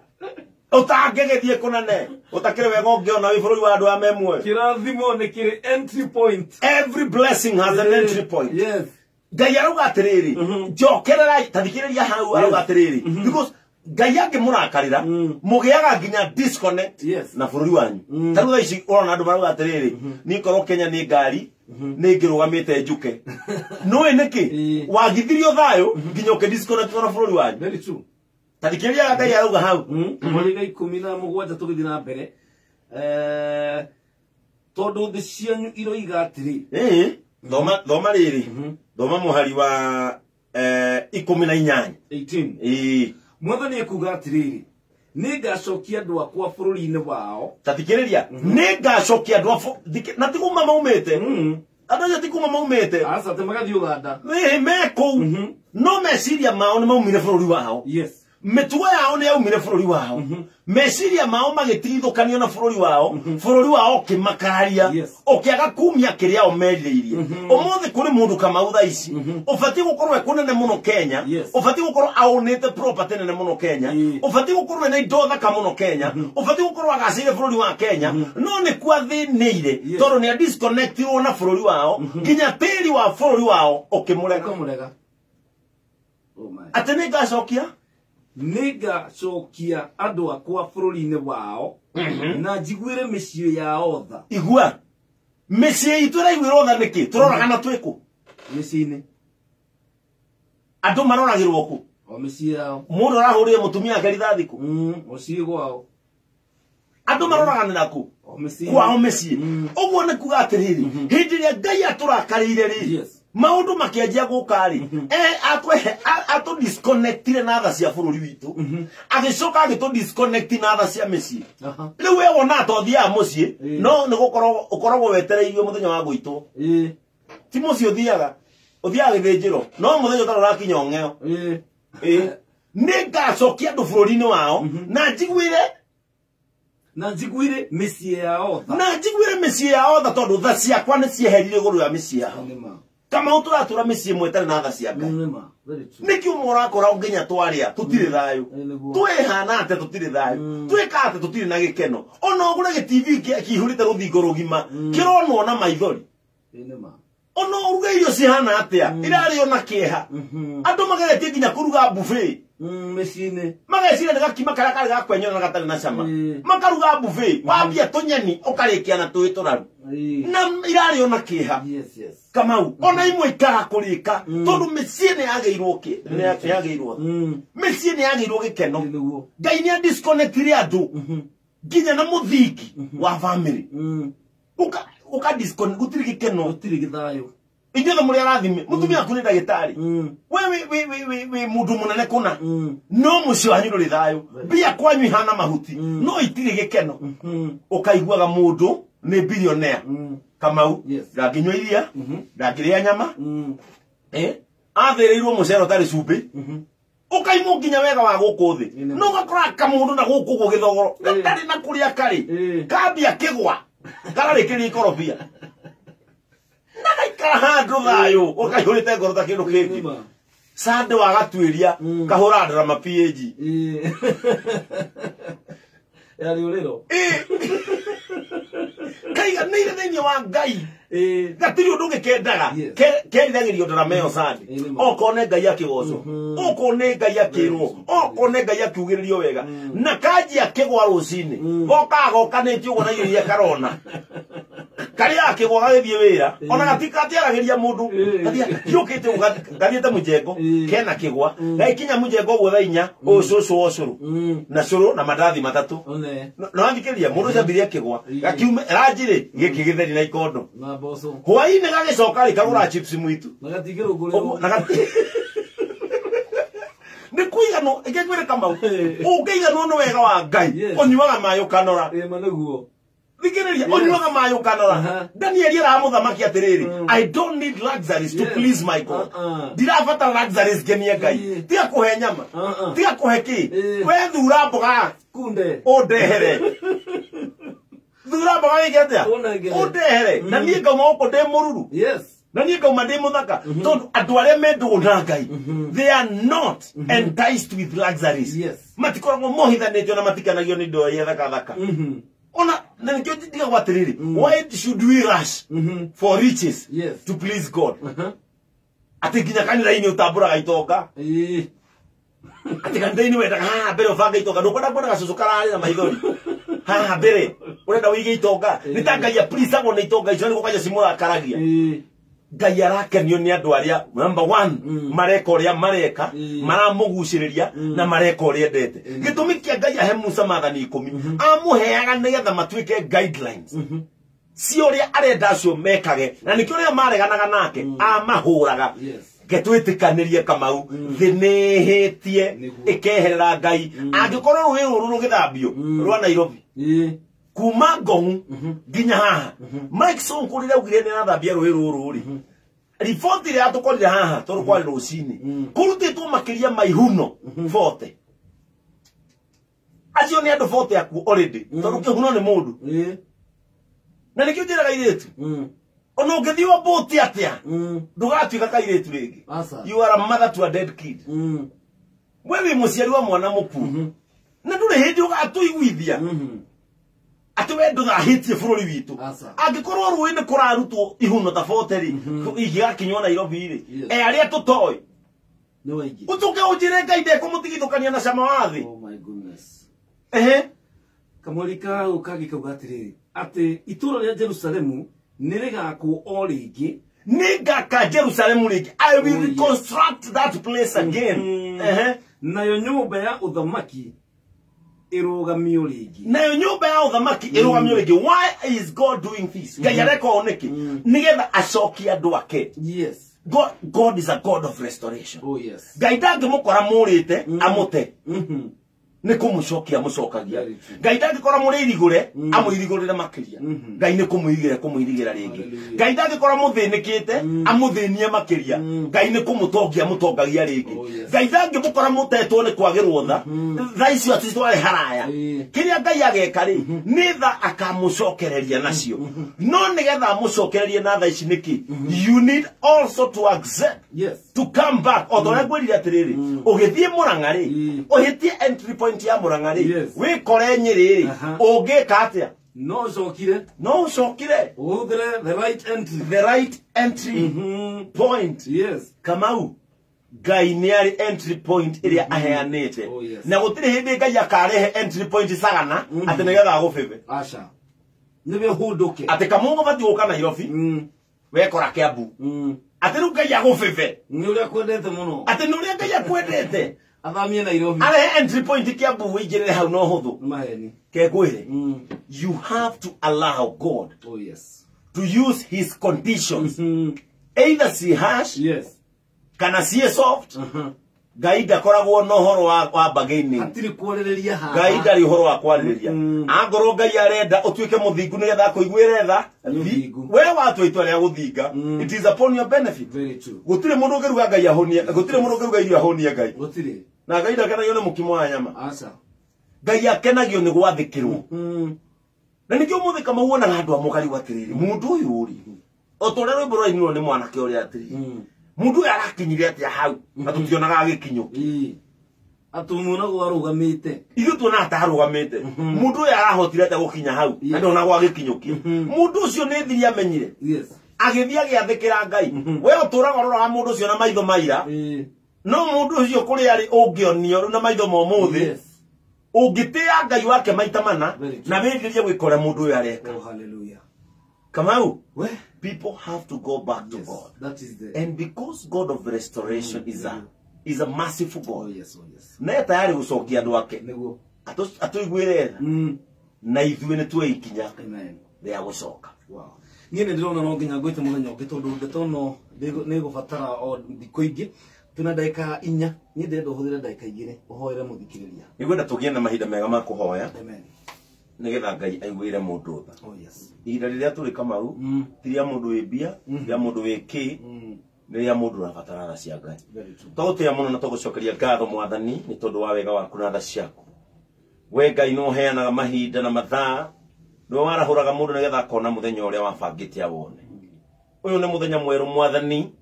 Ũtangĩgĩthiĩ kũnene. Ũtakĩrĩ wega ũngĩona wĩ bũrũri wa andũ a me muoyo. Kĩrathimo nĩ kĩrĩ entry point. Every blessing has an entry point. Yes. Ngai arauga atĩrĩrĩ, njokererai, ta thikĩrĩria hau arauga atĩrĩrĩ, because Ngai angĩmũrakarĩra, mũgĩaga nginya disconnect na bũrũri wanyu. Ta rĩu thaa ici ũrona andũ marauga atĩrĩrĩ, niĩ korwo Kenya nĩ ngari, nĩ ngĩrũgamĩte njuke. Nĩũĩ nĩkĩ? Wagithirio thayũ nginya ũkĩ disconnect na bũrũri wanyu. Very true. Ta thikĩrĩria Ngai arauga hau. Mũrĩga 17 tũgĩthiĩ na mbere. Tondũ thĩ cianyu iroiga atĩrĩ. Thoma rĩrĩ. Thoma mũhari wa 18. 18. Mwathani ekuuga atĩrĩrĩ, nĩngacokia andũ akwa bũrũri-inĩ wao. Ta thikĩrĩria, nĩngacokia andũ akwa na ti kuma maumĩte. Andũ acio ti kuma maumĩte. Aca, atĩ magathiĩ Uganda. Me kũu. No meciria mao nĩ maumire bũrũri wao. Yes. Mĩtugo yao nĩ yaumire bũrũri wao. Meciria mao magĩtigithũkanio na bũrũri wao. Bũrũri wao ũkĩmakararia. Ũkĩaga kumia kĩrĩa o merirĩirie. Ũmũthĩ kũrĩ mũndũ Kamau thaa ici ũbatiĩ gũkorwo e kũnene mũno Kenya, ũbatiĩ gũkorwo aũnĩte property nene mũno Kenya, ũbatiĩ gũkorwo ena indo thaka mũno Kenya, ũbatiĩ gũkorwo agacĩire bũrũri wa Kenya, no nĩ kwathĩnĩire tondũ nĩ disconnectirwo na bũrũri wao nginya tĩri wa bũrũri wao ũkĩmũrega. Atĩ nĩngacokia nĩngacokia andũ akwa bũrũri-inĩ wao na njiguĩre mĩciĩ yao tha. Igua mĩciĩ itũ ĩraiguĩrwo tha nĩkĩ? Tũroragana twĩ kũ? Mĩciĩ-inĩ. Andũ maroragĩrwo kũ? O mĩciĩ yao. Mũndũ arahũrire mũtumia wake rithathi kũ? Mũciĩ gwao. Andũ maroraganĩra kũ? Kwao mĩciĩ. Ũguo nĩ kuga atĩrĩrĩ, hĩndĩ ĩrĩa Ngai atũrakarĩire rĩ, maũndũ makĩanjia gũka rĩ, atũ disconnectire na tha cia bũrũri witũ, agĩcoka agĩtũ disconnect na tha cia mĩciĩ. Rĩu we wona ta ũthiaga mũciĩ, no nĩ gũkorwo ũkoragwo wetereirio mũthenya wa gũitwo. Ti mũciĩ ũthiaga, ũthiaga gĩthĩnjĩro, no mũthenya ũtarĩ ũrakinya ũng'eo. Nĩngacokia andũ bũrũri-inĩ wao na njiguĩre mĩciĩ yao tha. Na njiguĩre mĩciĩ yao tha tondũ tha ciakwa nĩ cieherire igũrũ rĩa mĩciĩ yao. Kama ũtũratũra mĩciĩ ĩmwe ĩtarĩ na tha cia Ngai. Nĩkĩo ũmwe ũrakora nginya twarĩa tũtirĩ thayũ. Twĩhana atĩa tũtirĩ thayũ. Twĩka atĩa tũtirĩ na gĩkeno. Ona ũgũre gĩ TV kĩihũrĩte rũthingo rũgima kĩronwo na maithori. Ono uruge irio cihana atia irario na kieha andu mageretie nginya kuruga buffet mĩciĩ-inĩ mageciria nĩ gakima karĩa karĩ ga kwenyora na gatarĩ na cama makaruga buffet wambia tũnyeni ũkarĩkia na tũĩ tũraru na irario na kĩeha. Yes, yes. Kamau ona imwe ikaga kũrĩka tondũ mĩciĩ nĩ yagĩirwo nĩ yagĩirwo mĩciĩ nĩ yagĩirwo gĩkeno. Ngai nĩ adisconnectire andũ nginya na mũthingi wa family uka disconnect gũtirĩ gĩkeno gũtirĩ gĩthayũ. Inyuothe mũrĩ arathime mũtumia waku nĩ ndagĩtarĩ we wĩ mũndũ mũnene kũna no mũciĩ wanyu ndũrĩ thayũ mbia kwanyu ihana mahuti no itirĩ gĩkeno. Ũkaiguaga mũndũ nĩ billionaire Kamau ndangĩnyua iria ndangĩrĩa nyama athĩrĩirwo mũcere ũtarĩ cumbĩ ũkaimwo nginya wega wa gũkũ thĩ no ũgakora kamũndũ na gũkũ ũguo gĩthogoro gatarĩ na kũrĩa karĩ kambia kĩgwa kararĩkĩria ikorobia na gaikara handũ thayũ ũkaihũrĩte ngoro ta kĩndũ kĩngĩ sande wagatuĩria kahũra ndarama PAG ya rĩũrĩro kaiganĩire thĩinĩ wa Ngai gatirĩ ũndũ ũngĩkendaga kerithagĩrio ndarama ĩyo sande okorwo nĩ Ngai akĩgocwo okorwo nĩ Ngai akĩrwo okorwo nĩ Ngai akiugĩrĩrio wega na kanjia kĩgwa rũcinĩ gokaga gokanĩtie ũguo na irio iria karona karĩa akĩgwa gagĩthiĩ wĩra ona gatikatiaragĩria mũndũ gĩũkĩte gathiĩte mũjengo kena kĩgwa gagĩkinya mũjengo ũguo thaa inya ũyũ cũcũ wa ũcũrũ na cũrũ na mandathi matatũ no athikĩrĩria mũndũ ũcio ambirie kĩgwa gakiume ranji rĩ gĩkĩ gĩtheri na ikondo hwaĩ-inĩ gagĩcoka rĩ kagũra chips mwitu nĩ kũiganwo ĩngĩkwĩre Kamau ũngĩiganwo nĩ wega wa Ngai ũnyuaga maĩ ũkanora thikĩrĩria ũnyuaga maĩ ũkanora. Danieli aramũthamaki atĩrĩrĩ I don't need luxuries to please my God. Ndirabatara luxuries ngenie Ngai tiga kũhe nyama tiga kũhe kĩ we thura mboga kunde ũndehere thura mboga wĩke atĩa ũndehere na niĩ ngauma gũkũ ndĩ mũruru na niĩ ngauma ndĩ mũthaka tondũ andũ arĩa me ndũgũ na Ngai they are not enticed with luxuries matikoragwo mohithanĩtio na matikenagio nĩ indo iria thaka thaka ona na nikio ndigagwo atĩrĩrĩ why should we rush for riches to please God atĩ nginya kanitha-inĩ ũtambũraga itonga atĩ kanitha-inĩ wendaga haha mbere ũbange itonga ndũkwenda kuona gacũcũ kararĩ na maithori haha mbere ũrenda ũige itonga nĩ ta Ngai apleasagwo nĩ itonga icio nĩguo kwanja cimũrakaragia. Ngai arakenio nĩ andũ arĩa number one mareka ũrĩa mareka maramũgucĩrĩria na mareka ũrĩa endete. Gĩtũmi kĩa Ngai ahe Musa maathani 10 amũheaga nĩgetha matuĩke guidelines cia ũrĩa arenda acio mekage na nĩkĩo rĩrĩa mareganaga nake amahũraga. Getwĩtĩkanĩrie Kamau thĩ nĩĩhĩtie ĩkeherera Ngai angĩkorwo rũĩ rũrũ rũgĩthambio rwa Nairobi kuma Ngong'u nginya haha Mike Sonko rĩrĩa augire nĩ arathambia rũĩ rũrũ rĩ riboti ĩrĩa yatũkorire haha tondũ kwarĩ rũcinĩ kũrutĩtwo makĩria ma ihuno 40 acio nĩ andũ 40 akuũ already tondũ kĩhuno nĩ mũndũ na nĩkĩo njĩraga airĩtu ona ũngĩthiĩ wa mbũti atĩa ndũgatuĩka kairĩtu rĩngĩ. You are a mother to a dead kid. We wĩ mũciari wa mwana mũkuũ na ndũrĩ hĩndĩ ũgatũiguithia atĩ we ndũthahĩtie bũrũri witũ angĩkorwo rũĩ nĩ kũrarutwo ihuno ta 40 rĩ ingĩgakinywo Nairobi rĩ arĩa tũtoĩ ũtũke ũnjĩre Ngai ndekũmũtigithũkania na cama wa thĩ. Kamweri kau kangĩ kauga atĩrĩrĩ atĩ itũũra rĩa Jerusalemu nĩ rĩgakwo o rĩngĩ nĩ ngaka Jerusalemu rĩngĩ I will reconstruct that place again. Nayo nyũmba ya ũthamaki ĩrũgamio rĩngĩ nayo nyũmba ya ũthamaki ĩrũgamio rĩngĩ. Why is God doing this? Ngai areka ũũ nĩkĩ? Nĩgetha acokie andũ ake. God is a God of restoration. Ngai ndangĩmũkora mũrĩte amũte nĩ kũmũcokia amũcokagia. Ngai ndangĩkora mũrĩirigũre amũirigũrĩre makĩria. Ngai nĩ kũmũigĩra kũmũirigĩra rĩngĩ. Ngai ndangĩkora mũthĩnĩkĩte amũthĩnie makĩria. Ngai nĩ kũmũtongia amũtongagia rĩngĩ. Ngai ndangĩmũkora mũtetwo nĩ kwagĩrwo tha tha icio atitware haraya. Kĩrĩa Ngai ageka rĩ nĩ tha akamũcokereria nacio no nĩgetha amũcokererie na tha ici nĩkĩ you need also to accept to come back. O ta ũrĩa ngwĩrire atĩrĩrĩ ũgĩthiĩ Mũrang'a rĩ ũhĩtie entry point ya Mũrang'a rĩ wĩkore Nyĩrĩ rĩ ũngĩka atĩa? No ũcokire. No ũcokire. Ũhũthĩre the right entry. The right entry point. Yes. Kamau, Ngai nĩ arĩ entry point ĩrĩa aheanĩte. Oh, yes. Na gũtirĩ hĩndĩ Ngai akarehe entry point cagana atĩ nĩgetha agũbĩbe. Aca. Nĩwe ũhũndũke. Atĩ Kamau ũbatiĩ gũka Nairobi, wekora Kiambu. Atĩ rĩu Ngai agũbĩbe. Nĩ ũrĩa akwendete mũno. Atĩ nĩ ũrĩa Ngai akwendete. Athamie Nairobi. Arehe entry point Kiambu wĩingĩrĩre hau no hũthũ. Nĩ maheni. Kengwĩre. You have to allow God Oh, yes. to use his conditions. Either si harsh, Yes. kana sie soft. Ngai ndakoragwo na ũhoro wa bargaining. Hatirĩ kwarĩrĩria haha. Ngai ndarĩ ũhoro wa kwarĩrĩria. Angorwo Ngai arenda ũtuĩke mũthingu nĩgetha akũiguĩre tha, Nĩ ũthingu. we watua itua rĩa gũthinga, it is upon your benefit. Very true. Gũtirĩ mũndũ ũngĩruga Ngai ahũnie, gũtirĩ mũndũ ũngĩruga irio ahũnie Ngai. Gũtirĩ. Na Ngai ndakenagio nĩ mũkimo wa nyama. Aca. Ngai akenagio nĩ gwathĩkĩrwo. Na nĩkĩo ũmũthĩ Kamau wonaga andũ amwe ũkarigwo atĩrĩrĩ, mũndũ ũyũ rĩ, o ta ũrĩa rwĩmbo rwainirwo nĩ mwanake ũrĩa atĩrĩrĩ, mũndũ ũyũ arakinyire atĩa hau na tũtionaga agĩkinyũkia. Atumuonagwo arũgamĩte. Ithuĩ tuonaga ta arũgamĩte. Mũndũ ũyũ arahotire atĩa gũkinya hau na ndonagwo agĩkinyũkia. Mũndũ ũcio nĩ thiri amenyire. Yes. Agĩthiĩ agĩathĩkĩra Ngai. We ũtũraga ũroraga mũndũ ũcio na maitho maira. No mũndũ ũcio kũrĩa arĩ ũngĩonio rĩu na maitho ma ũmũthĩ. Yes. Ũngĩtĩĩa Ngai wake maita mana Very true. na wĩrirĩrie gwĩka ũrĩa mũndũ ũyũ areka. Oh, hallelujah. Kamau, We? people have to go back to Yes, God. That is the And because God of restoration is a merciful God. Oh, yes, oh, yes. Na tayari gũcokia andũ ake. Nĩguo. Atũiguĩre tha. Na ithuĩ nĩ tuoe ikinya Amen. rĩa gũcoka. Wow. Niĩ nĩ ndĩrona no nginya ngwĩte mũthenya ũngĩ tondũ ndeto no nĩ ĩgũbatara o thikũ ingĩ. Twĩna ndagĩka 4. Niĩ ndĩrenda ũhũthĩre ndagĩka 2 ũhoere mũthikĩrĩria. Nĩngwenda tũgĩe na mahinda mega ma kũhoya. Amen. Nĩgetha Ngai aiguĩre mũndũ tha. Oh, yes. Ihinda rĩrĩa tũrĩ Kamau, ti rĩa mũndũ wĩ mbia, ti rĩa mũndũ wĩ kĩ, nĩ rĩa mũndũ ũrabatara tha cia Ngai. Very true. Tũgũtĩĩa mũno na tũgũcokeria ngatho Mwathani nĩ tondũ wa wega waku na tha ciaku. We Ngai nĩ ũheanaga mahinda na mathaa, nĩwe warahũraga mũndũ nĩgetha akona mũthenya ũrĩa wabangĩte awone. Ũyũ nĩ mũthenya mwerũ Mwathani,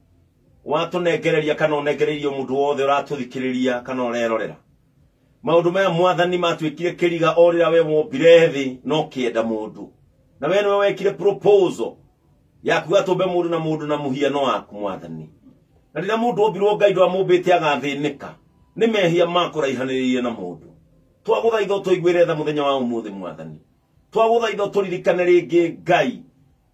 watũnengereria kana ũnengereirio mũndũ wothe ũratũthikĩrĩria kana ũrerorera. Maũndũ maya Mwathani matuĩkire kĩriga o rĩrĩa we wombire thĩ no kĩenda mũndũ. Na we nĩwe wekire proposal ya kuga tũmbe mũndũ na mũndũ na mũhiano waku Mwathani. Na rĩrĩa mũndũ ombirwo Ngai ndwamũmbĩte agathĩnĩka, nĩ mehia makũraihanĩrĩirie na mũndũ. Twagũthaitha ũtũiguĩre tha mũthenya wa ũmũthĩ Mwathani. Twagũthaitha ũtũririkane rĩngĩ Ngai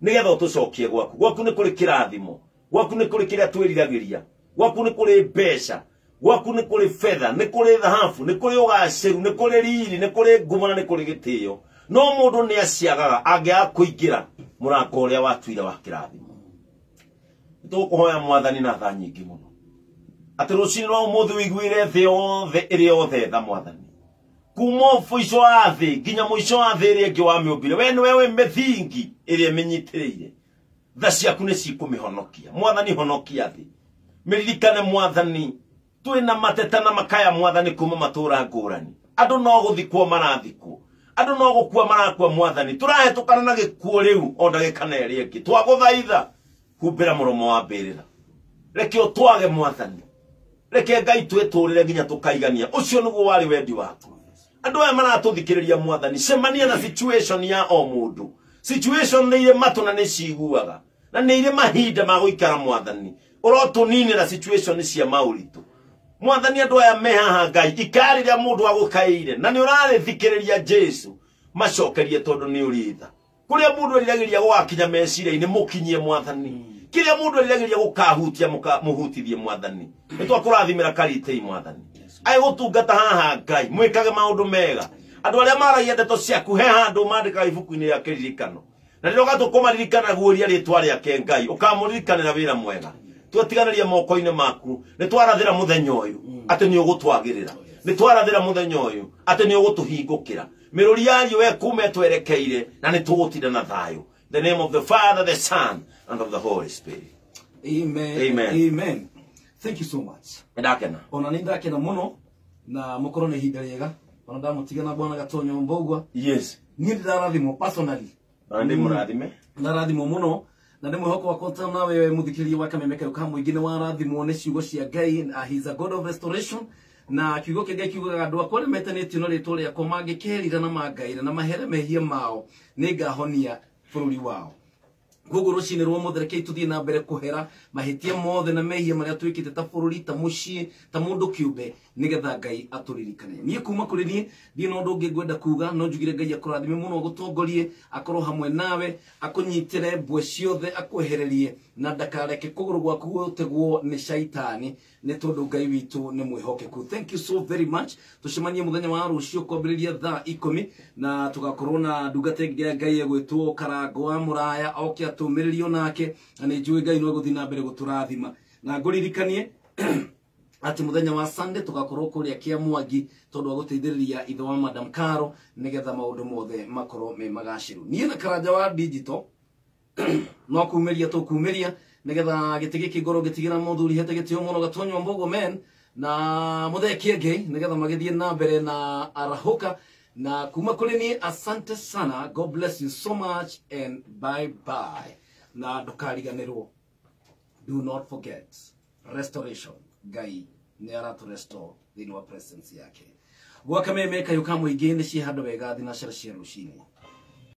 nĩgetha ũtũcokie gwaku. Gwaku nĩ kũrĩ kĩrathimo, gwaku nĩ kũrĩ kĩrĩa twĩriragĩria, gwaku nĩ kũrĩ mbeca, gwaku nĩ kũrĩ fedha, nĩ kũrĩ thahabu, nĩ kũrĩ ũgacĩru, nĩ kũrĩ riri, nĩ kũrĩ ngumo na nĩ kũrĩ gĩtĩo. No mũndũ nĩ aciagaga angĩaga kũingĩra mũrango ũrĩa watuire wa kĩrathimo. Nĩtũgũkũhoya Mwathani na tha nyingĩ mũno atĩ rũcinĩ rwa ũmũthĩ ũiguĩre thĩ yothe ĩrĩ yothe tha Mwathani, kuma mũico wa thĩ nginya mũico wa thĩ ĩrĩa ĩngĩ wamĩũmbire. We nĩwe wĩ mĩthingi ĩrĩa ĩmĩnyitĩrĩire. Tha ciaku nĩ cikũmĩhonokia Mwathani. Honokia thĩ, mĩririkane Mwathani. Twĩna mateta na makaya Mwathani kuma matũra ngũrani. Andũ no gũthikwo marathikwo, andũ no gũkua marakua Mwathani. Tũrahĩtũkana na gĩkuũ rĩu o ndagĩka na ĩrĩa ĩngĩ. Twagũthaitha humbĩra mũromo wa mbĩrĩra, reke ũtwage Mwathani, reke Ngai twĩtũrĩre nginya tũkaigania. Ũcio nĩguo warĩ wendi waku. Andũ aya maratũthikĩrĩria Mwathani, cemania na situation ya o mũndũ. Situation nĩ irĩ matũ na nĩ ciguaga, na nĩ irĩ mahinda ma gũikara Mwathani. Ũrotũninĩra situation cia maũritũ Mwathani. Andũ aya me haha Ngai, ikaya rĩrĩa mũndũ agũkaĩire na nĩ ũrarĩthikĩrĩria Jesũ, macokerie tondũ nĩ ũrĩ tha. Kũrĩa mũndũ eriragĩria gũgakinya meciria-inĩ mũkinyie Mwathani. Kĩrĩa mũndũ eriragĩria gũkahutia mũhutithie Mwathani. Nĩ twakũrathimĩra karitei Mwathani. Aĩ gũtungata haha Ngai, mwĩkage maũndũ mega. Andũ arĩa maragia ndeto ciaku he handũ mandĩkaga ibuku-inĩ rĩa kĩririkano. Na rĩrĩa ũgatũkũmaririkana guũria rĩtwa rĩake Ngai, ũkamũririkanĩra wĩra mwega. Twatiganĩria moko-inĩ maku, nĩ twarathĩra mũthenya ũyũ atĩ nĩ ũgũtwagĩrĩra. Nĩ twarathĩra mũthenya ũyũ atĩ nĩ ũgũtũhingũkĩra. Mĩrũri ya riũa ĩkuuma ĩtwerekeire na nĩ tũgũtinda na thayũ. In the name of the Father, the Son, and of the Holy Spirit. Amen. Amen. Amen. Thank you so much. Nĩndakena. Ona nĩ ndakena mũno na mũkorwo na ihinda rĩega. Ona ndamũtiga na Bwana Gatonyo Mbũgua. Yes. Niĩ ndĩrarathimwo personally. Na ndĩ mũrathime. Ndarathimwo mũno. Na nĩ mwĩhoko wakwa ta nawe mũthikĩrĩria wa Kameme Kayũ ka Mũingĩ nĩ warathimwo nĩ ciugo cia Ngai. He is a God of restoration. Na kiugo kĩa Ngai kiugaga andũ akwa nĩmetanĩtio na rĩtwa rĩakwa mangĩkerira na mangaĩra na mahere mehia mao, nĩngahonia bũrũri wao. Koguo rũcinĩ rwa ũmũthĩ rekei tũthiĩ na mbere kũhera mahĩtia mothe na mehia marĩa twĩkĩte ta bũrũri, ta mũciĩ, ta mũndũ kĩũmbe, nĩgetha Ngai atũririkane. Niĩ kuma kũrĩ niĩ ndiĩ na ũndũ ũngĩ ngwenda kuga, no njugire Ngai akũrathime mũno, agũtongorie, akorwo hamwe nawe, akũnyitĩre mbwe ciothe, akwehererie na ndakareke kũgũrũ gwaku gũtegwo nĩ caitani, nĩ tondũ Ngai witũ nĩ mwĩhokeku. Thank you so very much. Tũcemanie mũthenya wa rũciũ kwambĩrĩria thaa 10, na tũgakorwo na ndungata ĩngĩ ya Ngai ĩgwĩtwo Karango wa Mũraya, oke atũmĩrĩrio nake, na nĩ njũĩ Ngai no egũthiĩ na mbere gũtũrathima. Na ngũririkanie atĩ mũthenya wa Sunday tũgakorwo kũrĩa Kĩamwangi tondũ wa gũteithĩrĩria ithe wa Madam Caro nĩgetha maũndũ mothe makorwo me magacĩru. Niĩ na Karanja wa digital no kumĩria tũkumĩria nĩgetha gĩtĩ gĩkĩ ngorwo ngĩtigĩra mũthuri hete gĩtĩo mũno Gatonywa Mbogo men na mũthee Kĩengei nĩgetha magĩthiĩ na mbere na arahũka. Na kuma kũrĩ niĩ asante sana, God bless you so much and bye bye. Na ndũkariganĩrwo, do not forget restoration. Ngai nĩ aratũ restore thĩinĩ wa presence yake. Gwaka meme kayũ ka mũingĩ nĩ ciĩ handũ wega thinacara cia rũcinĩ.